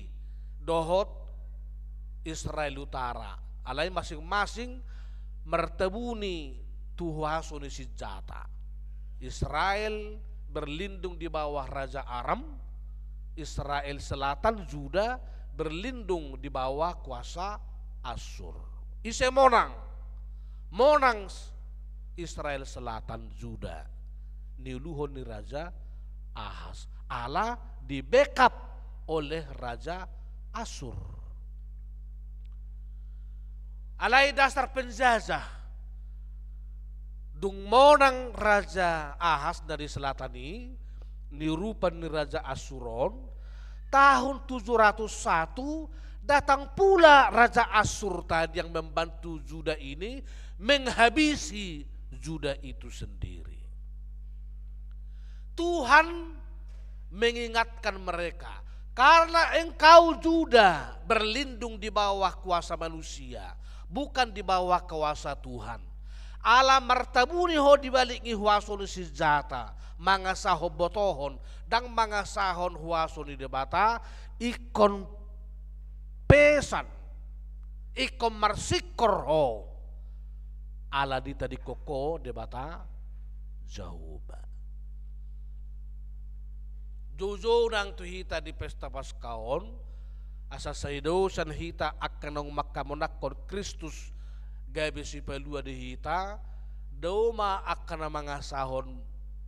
dohot Israel Utara. Alai masing-masing martabuni tu huaso ni sinjata. Israel berlindung di bawah raja Aram, Israel Selatan, Juda, berlindung di bawah kuasa Assur. Ise monang? Monang Israel Selatan, Juda, niuluhon ni raja Ahas, ala di-backup oleh raja Assur. Alai dasar penjajah. Dung monang raja Ahas na di selatan i, niurupan ni raja Assur on, tahun tujuh ratus satu, datang pula raja Assur tadi yang membantu Juda ini menghabisi Juda itu sendiri. Tuhan mengingatkan mereka, "Karena engkau, Juda, berlindung di bawah kuasa manusia, bukan di bawah kuasa Tuhan. Ala martabuni ho di balik ni huaso ni sinjata, mangasahon botohon, ndang mangasahon huaso ni Debata, ingkon pesan, ingkon marsingkor ho, ala ditadingkon ho Debata Jahowa." Joujou nang tu hita di pesta Paskah on, asa sai dao sian hita angka naung mangkamonanghon Kristus gabe sipalua di hita, dao ma angka na mangasahon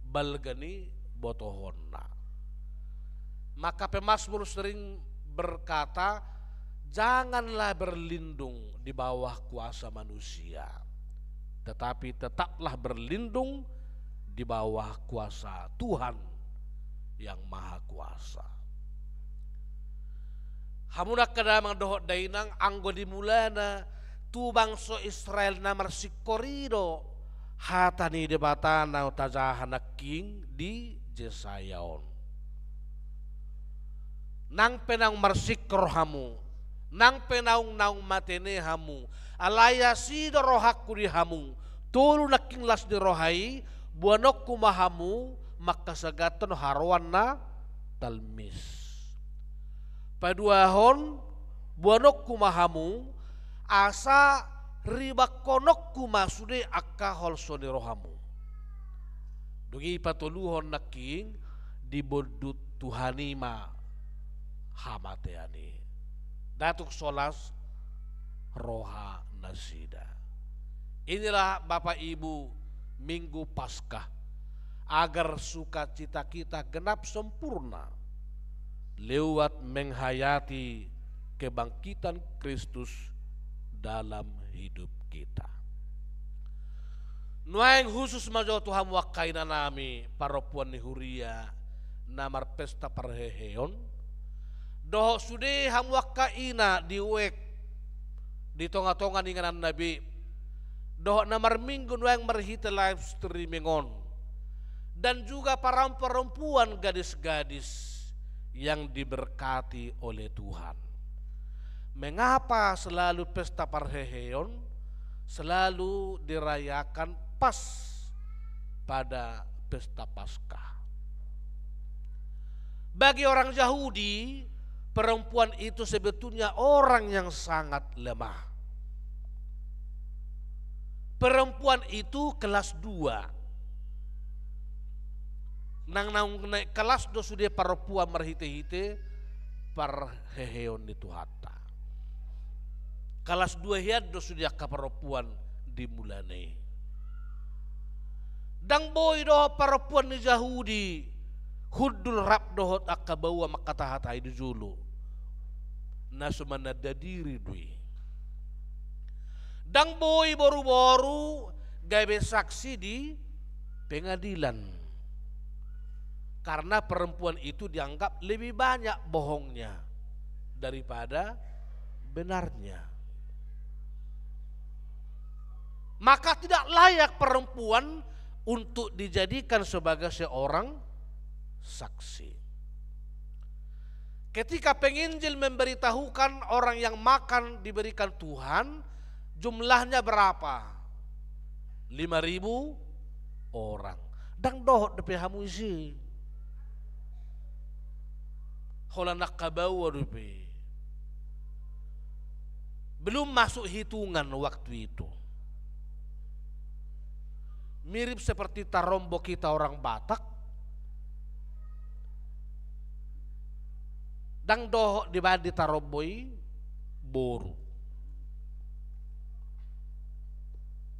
balga ni botohonna. Maka pemazmur sering berkata, "Janganlah berlindung di bawah kuasa manusia, tetapi tetaplah berlindung di bawah kuasa Tuhan yang Maha Kuasa." Hamu angka damang dohot dainang, anggo di mulana tu bangso Israel na marsingkor i do hata ni Debata na tajaha nangkin di Jesaya on. Nang pe naung marsingkor hamu, nang pe naung, naung matene hamu, alai asi do rohangku di hamu, tolu nangkin las ni roha i, boanonku ma hamu mangkasagathon haroan na talmis. Paduahon, boanonku ma hamu, asa ribangkononku ma sude angka holso ni rohamu. Dung i patoluhon nangkin, dibondut Tuhan i ma hamatean i. Ndang tung so las roha nasida. Inilah Bapak Ibu, Minggu Paskah, agar sukacita kita genap sempurna lewat menghayati kebangkitan Kristus dalam hidup kita. Nuaeng husus ma jo tu hamu angka inanami, parompuan ni huria, na marpesta parheheon, dohot sude hamu angka ina di web, di tonga-tonga ni ingananna be, dohot na marminggu nuaeng marhite live streaming on, dan juga para perempuan, gadis-gadis yang diberkati oleh Tuhan. Mengapa selalu pesta parheheon selalu dirayakan pas pada pesta Paskah? Bagi orang Yahudi, perempuan itu sebetulnya orang yang sangat lemah. Perempuan itu kelas dua. Nang naung naek kelas do sude parompuan marhite-hite parheheon ni Tuhanta. Kelas dua hian do sude angka parompuan di mulana i. Ndang boi dohot parompuan ni Jahudi hundul rap dohot angka baoa mangkatahatahi di jolo. Na so mananda diri do i. Ndang boi boru-boru gabe saksi di pengadilan. Karena perempuan itu dianggap lebih banyak bohongnya daripada benarnya. Maka tidak layak perempuan untuk dijadikan sebagai seorang saksi. Ketika penginjil memberitahukan orang yang makan diberikan Tuhan, jumlahnya berapa? Lima ribu orang. Ndang dohot dope hamu isi. Holan angka baoa dope. Belum masuk hitungan waktu itu. Mirip seperti tarombo kita orang Batak. Ndang dohot dibaen di tarombo i boru.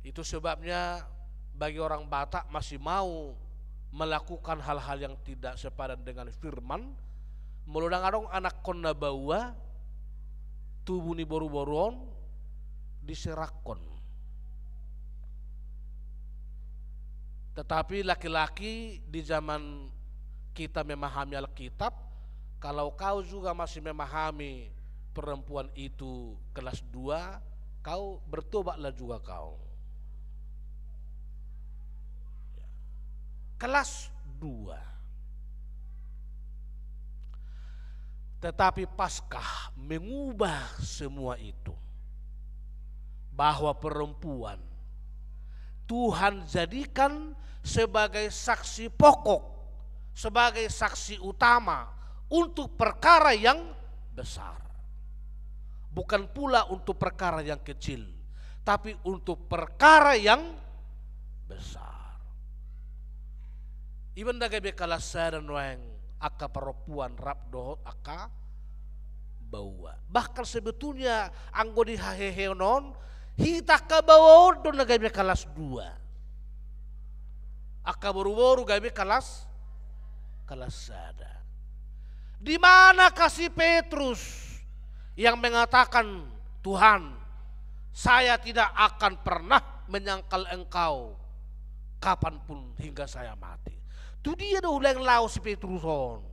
Itu sebabnya bagi orang Batak masih mau melakukan hal-hal yang tidak sepadan dengan firman, molo ndang adong anakkonna baoa, tubu ni boru-boru on diserakkon. Tetapi laki-laki di zaman kita memahami Alkitab, kalau kau juga masih memahami perempuan itu kelas dua, kau bertobatlah juga kau. Ya. Kelas dua. Tetapi Paskah mengubah semua itu. Bahwa perempuan Tuhan jadikan sebagai saksi pokok, sebagai saksi utama untuk perkara yang besar. Bukan pula untuk perkara yang kecil, tapi untuk perkara yang besar. Iba na gabe kalas sada nuaeng angka parompuan rap dohot angka baoa. Bahkan sebetulnya anggo di haheheon on, hita angka baoa on do na gabe kalas dua. Angka boruboru gabe kalas, kalas sada. Di manakah si Petrus yang mengatakan, "Tuhan, saya tidak akan pernah menyangkal Engkau kapanpun hingga saya mati"? Tu dia do hulaeng laho si Petrus on?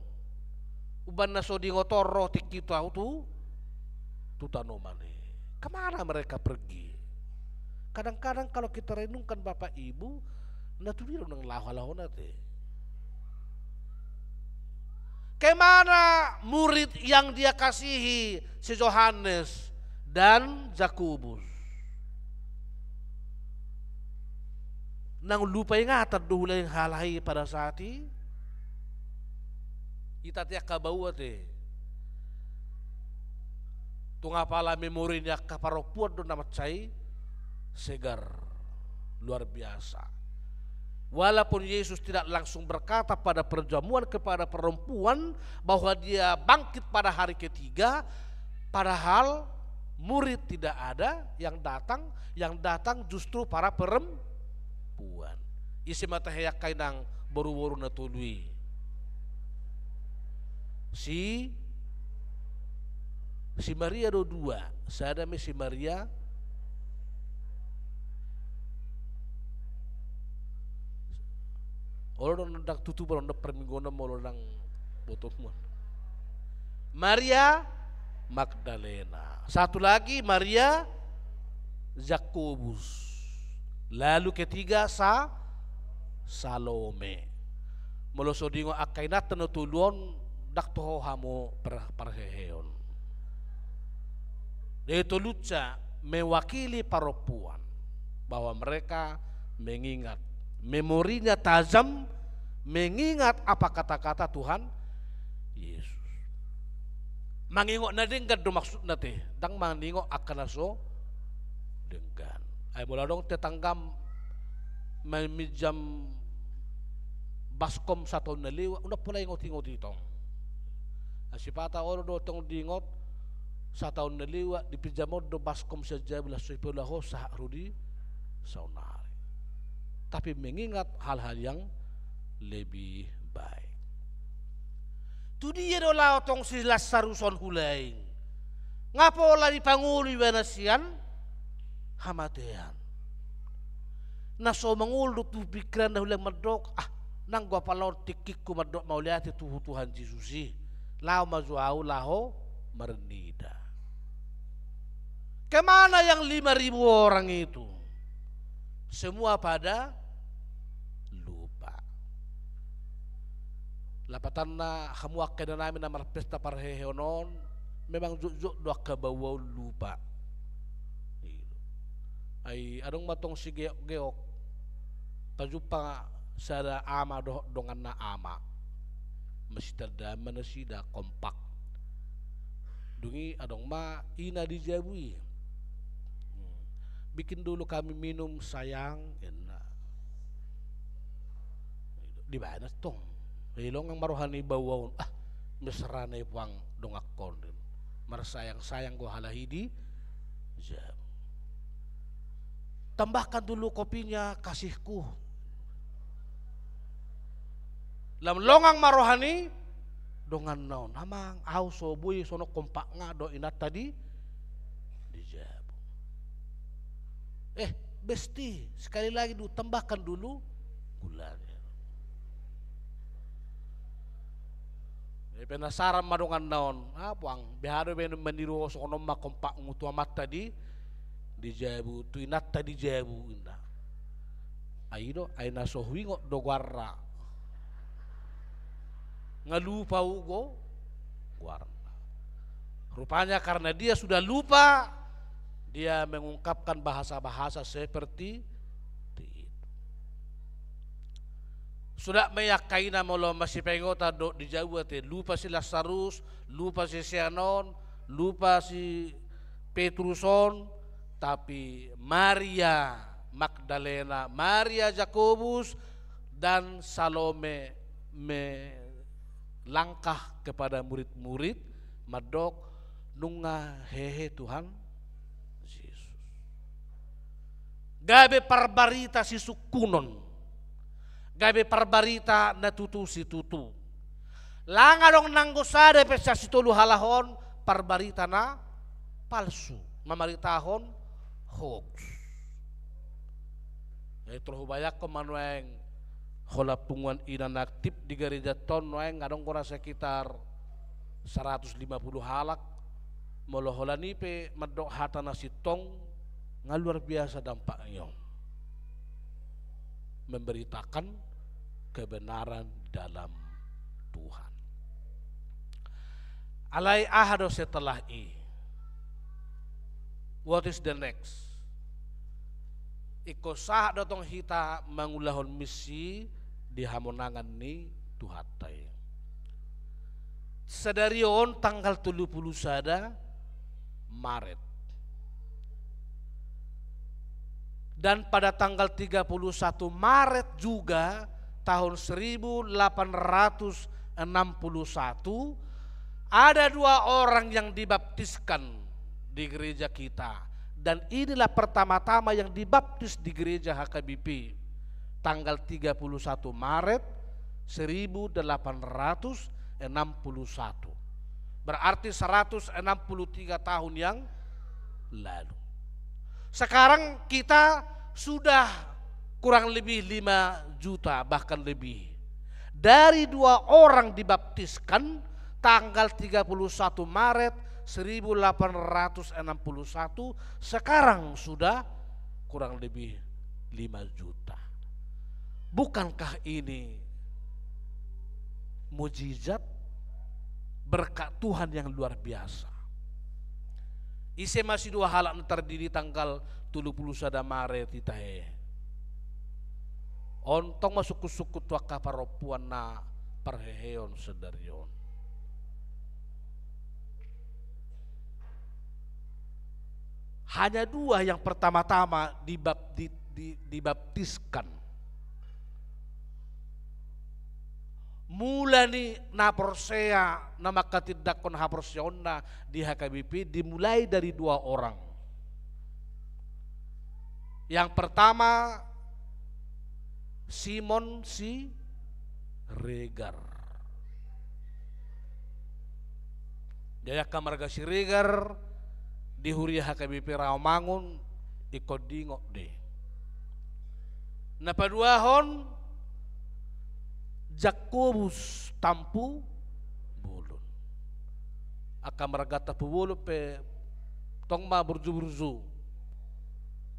Umbahen na so diingot on ro tingki tu ahu tu, tu tanoman i. Kemana mereka pergi? Kadang-kadang kalau kita renungkan, Bapak Ibu, na tu dia do nuaeng laho halahona te? Kemana murid yang dia kasihi, si Johannes dan Jakobus? Naung lupa ingatan do hulaeng hal i pada saat i? Hita te angka baoa te. Tung apala memori ni angka parompuan do na mansai segar. Luar biasa. Walaupun Yesus tidak langsung berkata pada perjamuan kepada perempuan bahwa dia bangkit pada hari ketiga, padahal murid tidak ada yang datang, yang datang justru para perempuan. Ise ma tahe angka inang boruboru na tolu i? Si, si Maria do dua, sada ma i si Maria. Olo do ndang tutup olo ndang parmingguon molo ndang botomu. Maria Magdalena. Satu lagi Maria Jakobus. Lalu ketiga sa, Salome. Molo so diingot angka inanta na tolu on, ndang toho hamu par-, parheheon. Jadi tolunsa mewakili parompuan bahwa mereka mengingat, memorinya tajam, mengingat apa kata-kata Tuhan Yesus. Mangingot na denggan do maksudna te, ndang mangingot angka na so denggan. Ai molo adong tetanggam maminjam baskom sataon na lewat, unang pola ingot-ingot i tong. Ai sipata olo do tong diingot sataon na lewat, dipinjam on do baskom sian jabu, laos so dipaula ho sahat ro di saonari. Tapi mengingat hal-hal yang lebih baik. Tu dia do laho tong si Lasarus on hulaeng? Nga pola dipangolu ibana sian hamatean. Na so mangolu do tu pingkiranna hulaeng mandok, "Ah, nanggo apala on tingkingku mandok mauliate tu Tuhan Jesus i. Laho ma jo ahu laho marnida." Kemana yang lima ribu orang itu? Semua pada lupa. Lapatanna hamu angka inanami na marpesta parheheon on, memang jotjot do angka baoa on lupa. Ai adong ma tong sigeokgeok, pajumpa sada ama dohot donganna ama, masitandaan ma nasida kompak. Dung i adong ma ina di jabu i. Hmm. "Bikin dulu kami minum, sayang," ninna. Dibaen tong. "Ai longang ma roha ni baoa on." "Ah, mesra na i puang donganhon," ninna. Marsayang-sayang do halak i di jabu. "Tambahkan dulu kopinya, kasihku." Lam longang ma roha ni donganna on. "Amang, ahu so boi songon kompakna dohot inanta di, di jabu." "Eh, besti, sekali lagi dulu, tambahkan dulu gulanya." Jadi penasaran ma donganna on. "Ah, puang, beha do baen maniru songon on ma kompakmu tu amanta di, di jabu, tu inanta di jabu," ninna. "Ai do, ai na so huingot do goarna. Nga lupa au do goarna." Rupanya karena dia sudah lupa, dia mengungkapkan bahasa-bahasa seperti itu. Sudah ma i angka ina molo masipaingotan dohot di jabu ate, lupa si Lasarus, lupa si sian on, lupa si Petrus on, tapi Maria Magdalena, Maria Jakobus, dan Salome melangkah kepada murid-murid, mandok, "Nunga hehe Tuhan Jesus." Gabe parbarita sisungkunon, gabe parbarita na tutu situtu. Lang adong nanggo sada pe sian sitolu halak on parbarita na palsu, mamaritahon hoax. Jadi tong hubayangkon ma nuaeng holan punguan ina na aktif di gereja on, nuaeng adong do ra sekitar seratus lima puluh halak. Molo holan i pe mandok hata na sintong, nga luar biasa dampakna i on. Memberitakan kebenaran dalam Tuhan. Alai aha do setelah i? What is the next? Ingkon sahat do tong hita mangulahon misi di hamonangan ni Tuhanta i. Sadari on tanggal tolu pulu sada Maret. Dan pada tanggal tiga puluh satu Maret juga tahun seribu delapan ratus enam puluh satu, ada dua orang yang dibaptiskan di gereja kita. Dan inilah pertama-tama yang dibaptis di gereja H K B P, tanggal tiga puluh satu Maret seribu delapan ratus enam puluh satu. Berarti seratus enam puluh tiga tahun yang lalu. Sekarang kita sudah kurang lebih lima juta, bahkan lebih. Dari dua orang dibaptiskan tanggal tiga puluh satu Maret seribu delapan ratus enam puluh satu, sekarang sudah kurang lebih lima juta. Bukankah ini mujizat, berkat Tuhan yang luar biasa? Ise ma sidua halak na tardidi tanggal tolu pulu sada Maret i tahe? On tong ma sungkun-sungkun tu angka parompuan na parheheon sadari on. Hanya dua yang pertama-tama dibap-, di, di, dibaptiskan. Mula ni na porsea, na manghatindanghon haporseaonna di H K B P, dimulai dari dua orang. Yang pertama, Simon Siregar. Jadi angka marga Siregar di huria H K B P Rawamangun ingkon diingot do i. Na paduahon, Jakobus Tampubolon. Angka marga Tampubolon pe tong ma burju-burju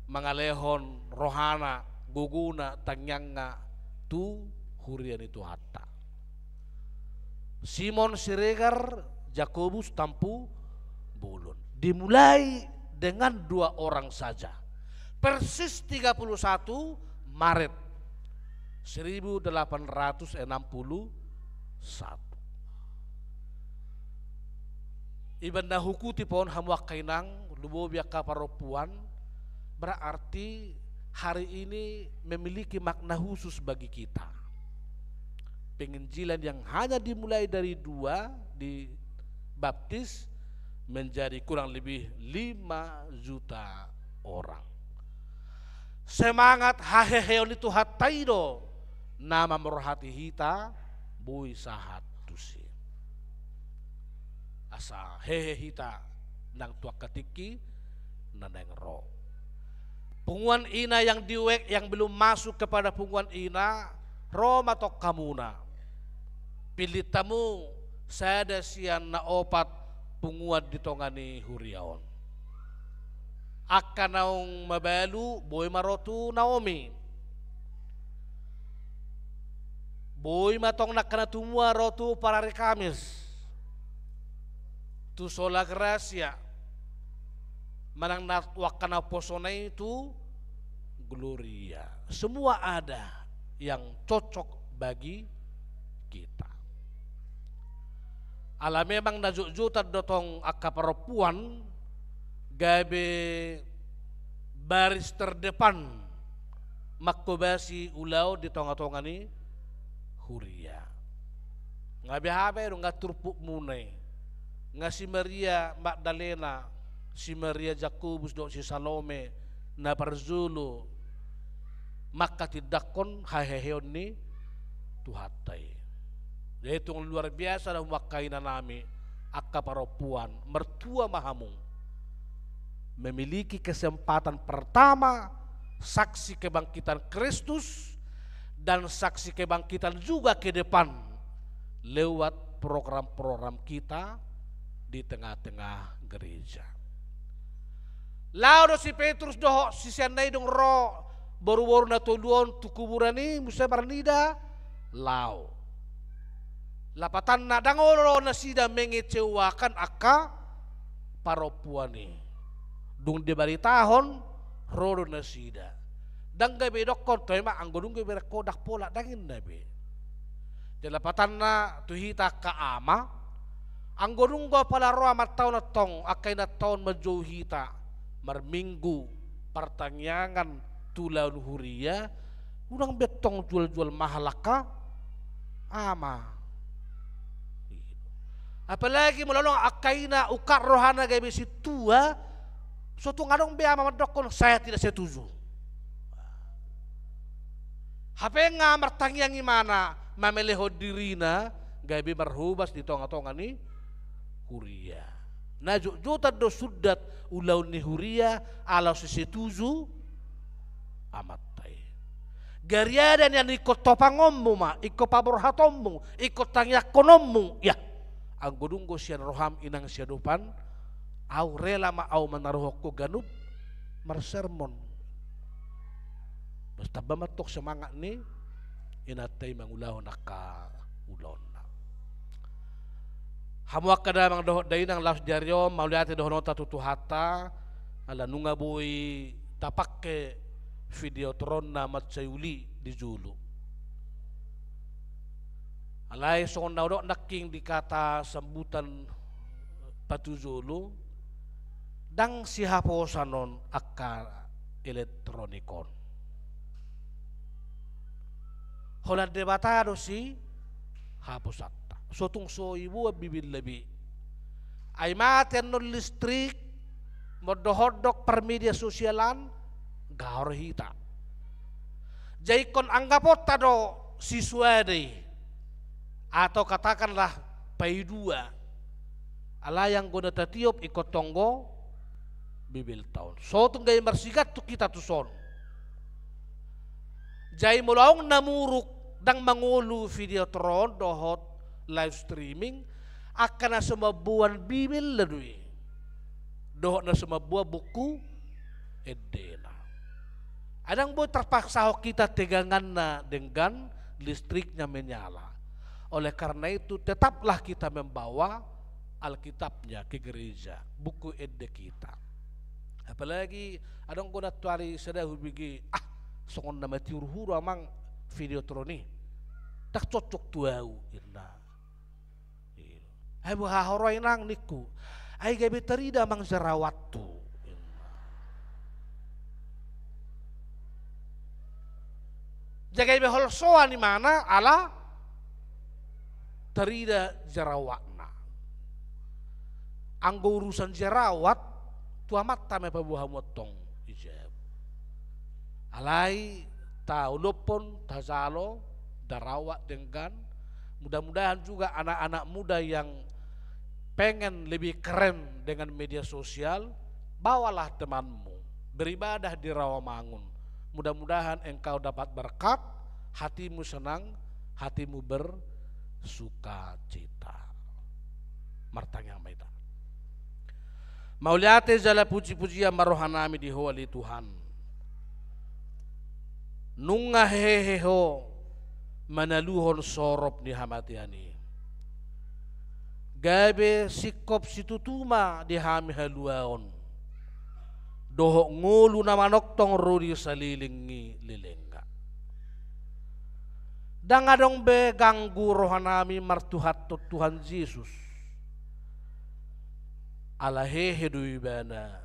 mangalehon rohana, gogona, tangiangna tu huria ni Tuhanta. Simon Siregar, Jakobus Tampubolon. Dimulai dengan dua orang saja. Persis tiga puluh satu Maret seribu delapan ratus enam puluh satu. Iban na hukutip on, hamu angka inang, lumobi angka parompuan, berarti hari ini memiliki makna khusus bagi kita. Penginjilan yang hanya dimulai dari dua dibaptis menjadi kurang lebih lima juta orang. Semangat haheheon ni Tuhanta i do na mamborhati hita boi sahat tusi. Asa hehe hita nang tu angka tingki na naeng ro. Punguan ina yang diuek, yang belum masuk kepada punguan ina, ro ma tong hamuna. Pillit hamu sada sian na opat punguan di tonga ni huria on. Angka naung mabalu, boi ma ro tu Naomi. Boi ma tong angka na tumua ro tu Parari Kamis, tu Sola Gratia, manang na tu angka na poso na i tu Gloria. Semua ada yang cocok bagi kita. Ala memang na jotjotan do tong angka parompuan gabe baris terdepan manghobasi ulaon di tonga-tonga ni huria. Nga beha be do nga turpukmuna i, nga si Maria Magdalena, si Maria Jakobus dohot si Salome na parjolo manghatindanghon haheheon ni Tuhanta i. Jadi tung luar biasa do hamu angka inanami, angka parompuan, mertua ma hamu. Memiliki kesempatan pertama, saksi kebangkitan Kristus, dan saksi kebangkitan juga ke depan lewat program-program kita di tengah-tengah gereja. Laho do si Petrus dohot siseanna i dung ro boru-boru na tolu on tu kuburan i, muse marnida, laho. Lapatanna, ndang olo nasida mengecewakan angka parompuan i. Dung dibaritahon, ro do nasida. Ndang gabe didokkon, toe ma, anggo dung gabe bereng ho ndang pola, ndang ninna be. Jadi lapatanna tu hita angka ama, anggo dung do pola ro amanta on antong, angka inanta on manjou hita, marminggu, partangiangan, tu ulaon huria, unang be tong jual-jual mahal angka ama. Apalagi molo adong angka ina ungkap rohana gabe sintua, so tung adong be ama mandokkon, "Saya tidak setuju." Hape nga martangiang imana, mamelehon dirina, gabe marhobas di tonga-tonga ni huria. Na jotjotan do sundat ulaon ni huria, ala so setuju amanta i. Gariada nian ingkon topangonmu ma, ingkon paborhatonmu, ingkon tangiangkononmu, ya. Anggo dung do sian roham inang siadopan, au rela ma au manaruhon ho ganup marsermon. Bas tamba ma tong semangat ni inanta i mangulahon angka ulaonna. Hamu angka damang dohot dainang, laos di ari on mauliate dohononta tu Tuhanta, ala nunga boi tapangke Videotron na mansai uli di jolo. Alai songon na hudok nangkin di kata sambutan patujolo, ndang sihaposan on angka elektronik on. Holan Debata do sihaposanta. So tung so iboan Bibelna be. Ai mate annon listrik, mondok-ondok parmedia sosialan, gahor hita. Jadi ingkon anggaponta do siswada i, atau katakanlah paidua. Alai anggo na tatiop ingkon tong do Bibelta on. So tung gabe marsigantung hita tuson. Jadi molo adong na muruk, ndang mangolu Videotron dohot live streaming, angka na so mamboan Bibelna do i. Dohot na so mamboan buku endena. Ai ndang boi tarpaksahon hita teganganna denggan, listriknya menyala. Oleh karena itu, tetaplah kita membawa Alkitabnya ke gereja, buku ende kita. Apalagi adong do nantuari sada hubege, ah, songon na mati huru-huru amang Videotron i. Ndang cocok tu ahu, ninna. Ai boha huroha inang, ningku. Ai gabe tarida amang jerawathu. Jadi gabe holsoan ibana ala tarida jerawatna. Anggo urusan jerawat, tu amanta ma paboa hamu antong, i jabu. Alai taolophon, tajalo, jerawat denggan. Mudah-mudahan juga anak-anak muda yang pengen lebih keren dengan media sosial, bawalah temanmu beribadah di Rawamangun. Mudah-mudahan engkau dapat berkat, hatimu senang, hatimu bersukacita. Martangiang ma hita. Mauliate jala puji-pujian ma rohanami di Ho ale Tuhan. Nunga hehe Ho manaluhon sorop ni hamatean i. Gabe singkop situtu ma di hami haluaon dohot ngolu na manongtong ro di salelenglelengna. Ndang adong be ganggu rohanami martuhathon Tuhan Jesus. Ala hehe do ibana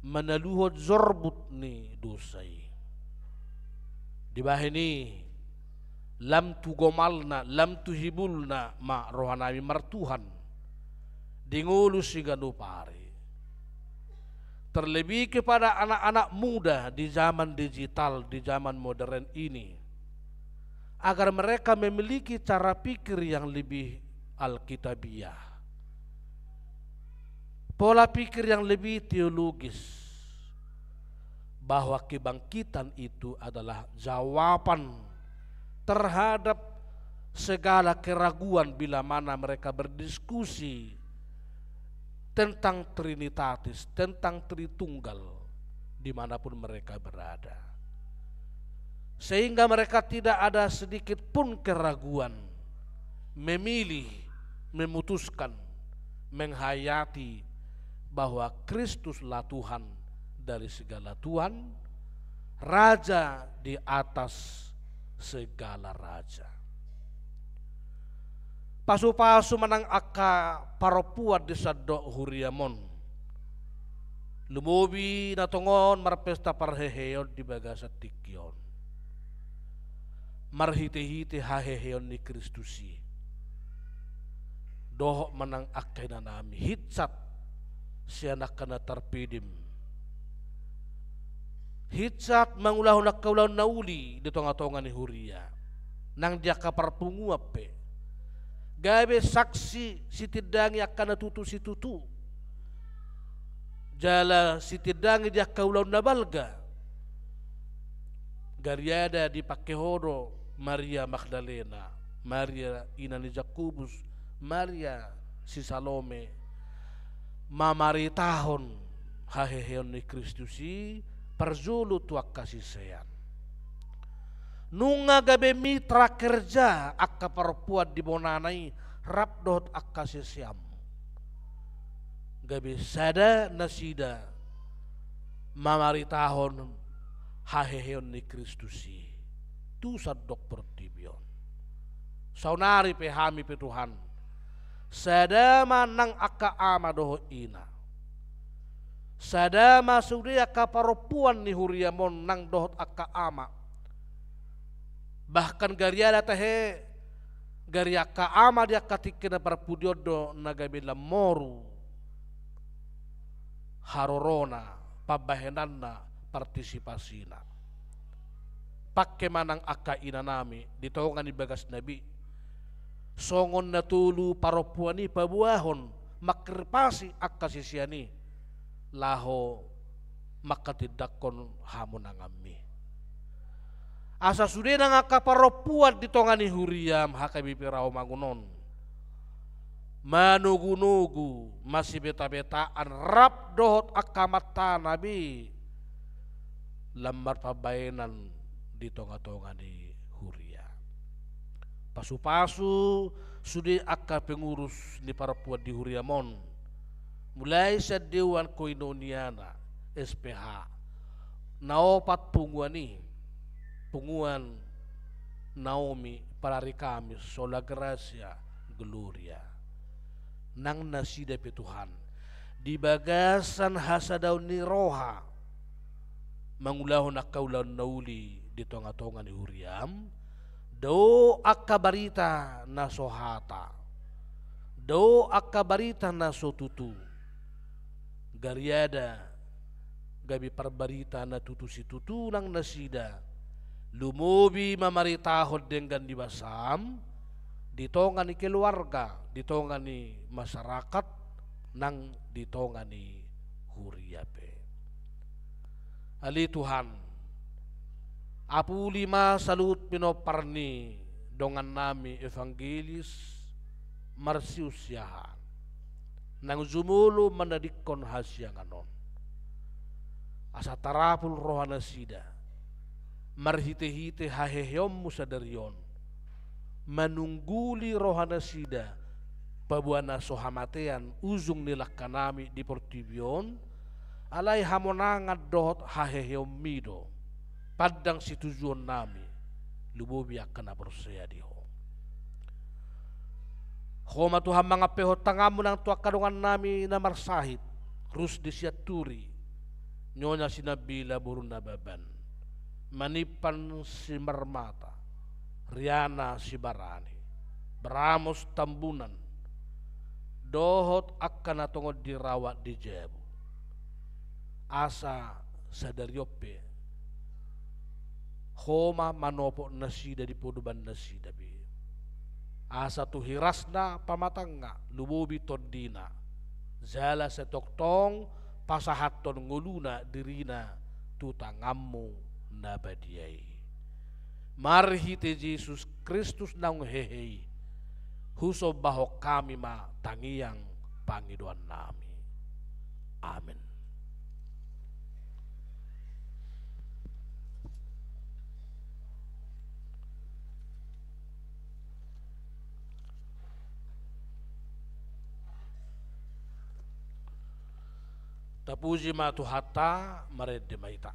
manaluhon jorbut ni dosa i. Dibahen i, lam tu gomalna, lam tu hibulna ma rohanami martuhan di ngolu siganup ari. Terlebih kepada anak-anak muda di zaman digital, di zaman modern ini, agar mereka memiliki cara pikir yang lebih alkitabiah, pola pikir yang lebih teologis, bahwa kebangkitan itu adalah jawaban terhadap segala keraguan bila mana mereka berdiskusi tentang Trinitatis, tentang Tritunggal, dimanapun mereka berada. Sehingga mereka tidak ada sedikit pun keraguan memilih, memutuskan, menghayati bahwa Kristuslah Tuhan dari segala Tuhan, Raja di atas segala raja. Pasu-pasu ma nang angka parompuan di sandok huriam on. Lumobi na tongon marpesta parheheon di bagasan tingki on. Marhite-hite haheheon ni Kristus i. Dohot ma nang angka inanami, hinsat sian angka na tarpinggir. Hinsat mangulahon angka ulaon na uli di tonga-tonga ni huria. Nang di angka parpunguan pe. Gabe saksi sitindangi angka na tutu situtu. Jala sitindangi di angka ulaon na balga. Gariada dipangke ho do Maria Magdalena, Maria ina ni Jakobus, Maria si Salome, mamaritahon haheheon ni Kristus i parjolo tu angka sisean. Nunga gabe mitra kerja angka parompuan di bonana i rap dohot angka siseanmu. Gabe sada nasida mamaritahon haheheon ni Kristus i tu sandok portibi on. Saonari pe hami pe Tuhan, sada ma nang angka ama dohot ina. Sada ma sude angka parompuan ni huriam on nang dohot angka ama. Bahkan gariada tahe, gari angka ama di angka tingki na parpudi on do na gabe lam moru harorona, pambahenanna, partisipasina. Pangke ma nang angka inanami di tonga ni bagasna be, songon na tolu parompuan i paboahon mangkirpasi angka sisean i laho mangkatindangkon hamonanganmi. Asa sude nang angka parompuan di tonga ni huriam H K B P Rawamangun on manogunogu, masibetabetaon rap dohot angka amantana be lam marpambahenan di tonga-tonga ni huria. Pasu-pasu sude angka pengurus ni parompuan di huriam on, mulai sian dewan koinoniana, S P H, na opat punguan i, punguan Naomi, Padari Kamis, Sola Gratia, Gloria. Nang nasida pe Tuhan, di bagasan hasadaon ni roha mangulahon angka ulaon na uli di tonga-tonga ni huriam, dao angka barita na so hata, dao angka barita na so tutu. Gariada gabe parbarita na tutu situtu nang nasida, lumobi mamaritahon denggan ni basam di tonga ni keluarga, di tonga ni masyarakat, nang di tonga ni huria pe. Ale Tuhan, apuli ma saluhut pinompar ni dongannami evangelis marsiusiahan, nang jumolo manadingkon hasiangan on. Asa tarapul rohanasida, marhite-hite haheheonmu sadari on, manungguli rohanasida, paboa na so hamatean ujung ni langkanami di portibi on, alai hamonangan dohot haheheonmi do pandang situjuonnami, lumobi angka na porsea di Ho. Ho ma Tuhan mangampehon tanganmu nang tu angka dongannami na marsahit, Rusdi Sianturi, Nyonya Sinambela boru Nababan, Manimpan Simarmata, Riana Sibarani, Bramos Tambunan, dohot angka na tongon dirawat di jabu. Asa sadari on pe Ho ma manopot nasida di podoman nasida be. Asa tu hirasna pamatangna, lumobi tondina, jala sai tongtong pasahathon ngoluna dirina tu tanganmu na badia i. Marhite Jesus Kristus naung hehe i, husombahon hami ma tangiang pangidoannami. Amen. Tapuji ma Tuhanta, marende ma hita.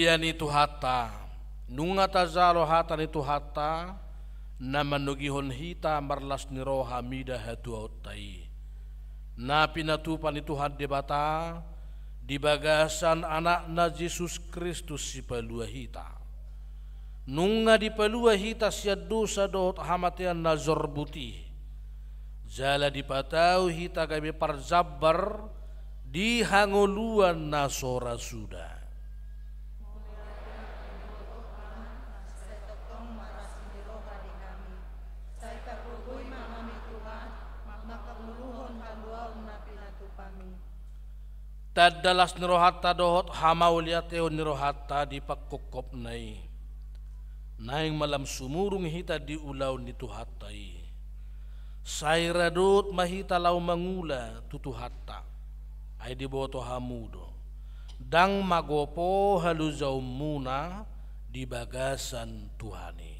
Ia ni Tuhanta, nunga tajalo hata ni Tuhanta, na manogihon hita marlas ni roha mida hatuaonta i. Na pinatupa ni Tuhan Debata, di bagasan Anakna Jesus Kristus Sipalua hita. Nunga dipalua hita sian dosa dohot hamatean na jorbut i. Jala dipatau hita gabe parjambar di hangoluan na so ra suda. Sai targogoi ma hami Tuhan, mangkangoluhon haluaon na pinatupami. Tanda las ni rohanta dohot hamauliateon ni rohanta di pangkophopna i. Naeng ma lam sumurung hita di ulaon ni Tuhanta i. Sai radot ma hita laho mangula tu Tuhanta. Ai diboto hamu do. Ndang magopo halojaonmuna di bagasan Tuhan i.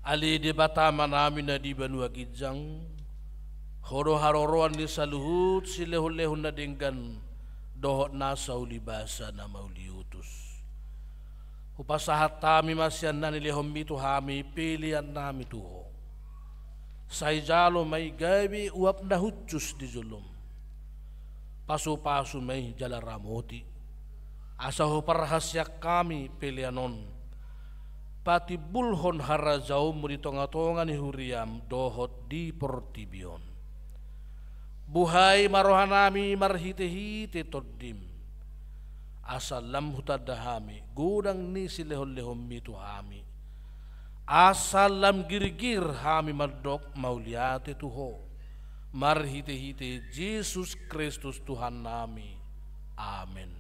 Ale Debata Amanami na di banua ginjang, Ho do haroroan ni saluhut silehonlehon na denggan dohot nasa ulibasa na mauliutus. Hupasahat hami ma sian na nilehonmi tu hami peleannami tu Ho. Sai jalo ma i gabe uap na hushus di jolom. Pasupasu ma i jala ramoti, asa huparhaseang hami pelean on patimbulhon harajaonmu di tongatonga ni huriam dohot di portibi on. Buhai ma rohanami marhitehite Tondim, asa lam hutanda hami godang ni silehonlehonmi tu hami, asa lam girgir hami mandok mauliate tu Ho, marhitehite Jesus Kristus Tuhannami. Amen.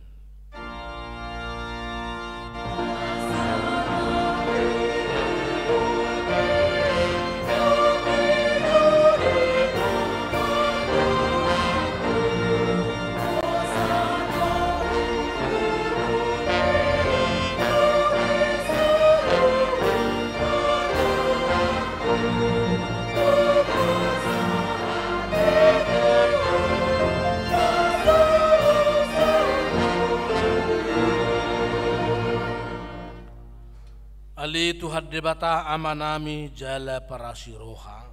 Ale Tuhan Debata Amanami jala parasi roha,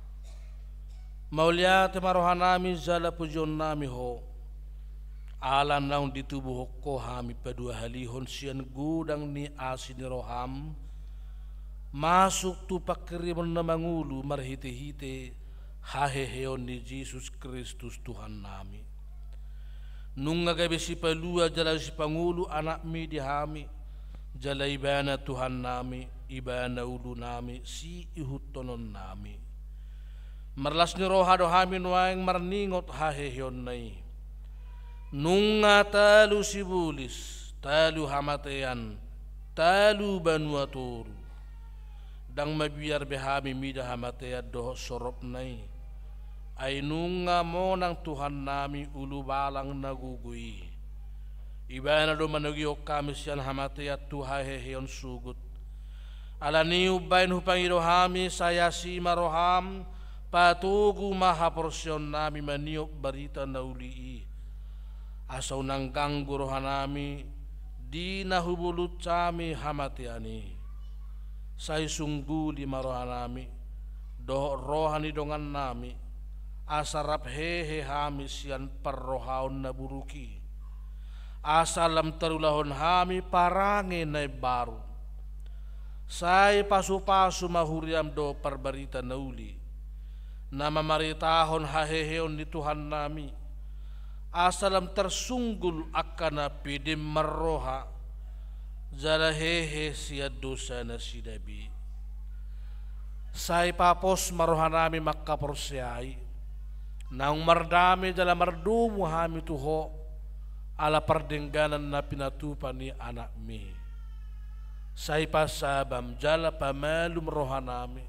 mauliate ma rohanami jala pujionnami Ho, ala naung ditubuhon Ho hami paduahalihon sian godang ni asi ni roham, masuk tu panghirimon na mangolu marhitehite haheheon ni Jesus Kristus Tuhannami. Nunga gabe sipalua jala sipangolu Anakmi di hami, jala Ibana Tuhannami, Ibana ulunami, siihuthononnami. Marlas ni roha do hami nuaeng marningot haheheonna i. Nunga talu sibolis, talu hamatean, talu banua toru. Ndang mabiar be hami mida hamatean dohot soropna i. Ai nunga monang Tuhannami ulubalang na gogo i. Ibana do manogihon hami sian hamatean tu haheheon sogot. Alani i umbahen hupangido hami, sai asi ma roham, patogu ma haporseaonnami maniop barita na uli i. Asa unang ganggu rohanami di na hubolus hami hamatean i. Sai sungguli ma rohanami dohot roha ni dongannami, asa rap hehe hami sian parrohaon na buruk i, asa lam tarulahon hami parange na imbaru. Sai pasupasu ma huriam dohot parbarita na uli, na mamaritahon haheheon ni Tuhannami, asa lam tarsunggul angka na pede marroha, jala hehe sian dosa nasida be. Sai papos ma rohanami mangkaporseai, naung mardame jala mardomu hami tu Ho, ala pardengganan na pinatupa ni Anakmi. Sai pasabam jala pamalum rohanami,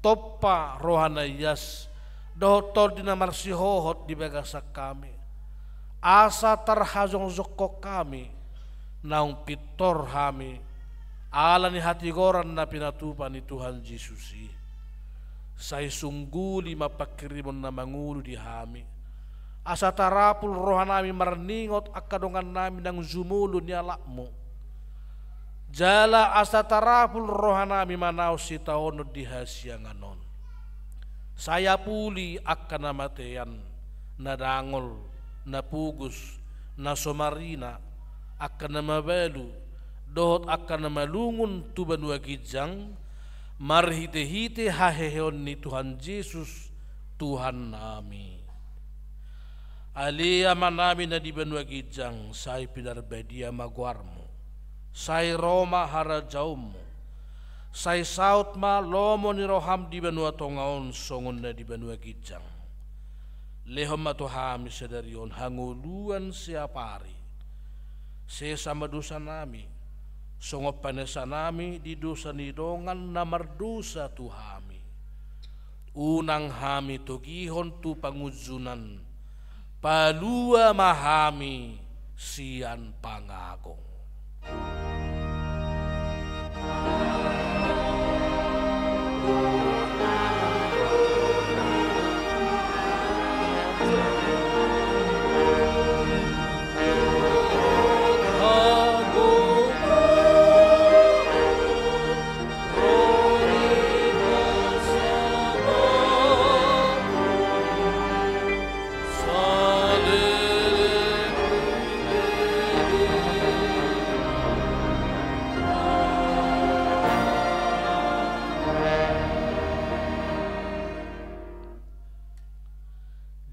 tompa roha na ias, dohot tondi na marsihohot di bagasan hami, asa tarhajongjongkon hami, naung pintor hami, ala ni hatigoran na pinatupa ni Tuhan Jesus i. Sai sungguli ma panghirimon na mangolu di hami, asa tarapul rohanami marningot angka dongannami naung jumolo nialapmu, jala asa tarapul rohanami manaon sitaonon di hasiangan on. Sai apuli angka na matean, na dangol, na pogos, na so marina, angka na mabalu, dohot angka na malungun tu banua ginjang, marhitehite haheheon ni Tuhan Jesus, Tuhannami. Ale Amanami na di banua ginjang, sai pinarbadia ma goarmu. Sai ro ma harajaonmu. Sai saut ma lomo ni roham di banua tonga on songon na di banua ginjang. Lehon ma tu hami sadari on hangoluan siapari. Sesa ma dosanami, songon panesanami di dosa ni dongan na mardosa tu hami. Unang hami togihon tu pangunjunan, palua ma hami sian pangago.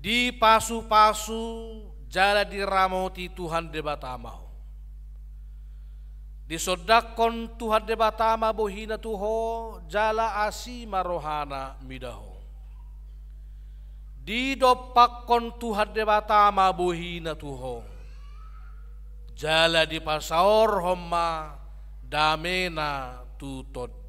Dipasupasu jala diramoti Tuhan Debata ma ho. Disondangkon Tuhan Debata ma bohina tu ho, jala asi ma rohana mida ho. Didompakkon Tuhan Debata ma bohina tu ho, jala dipasaorhon ma damena tu tondimu.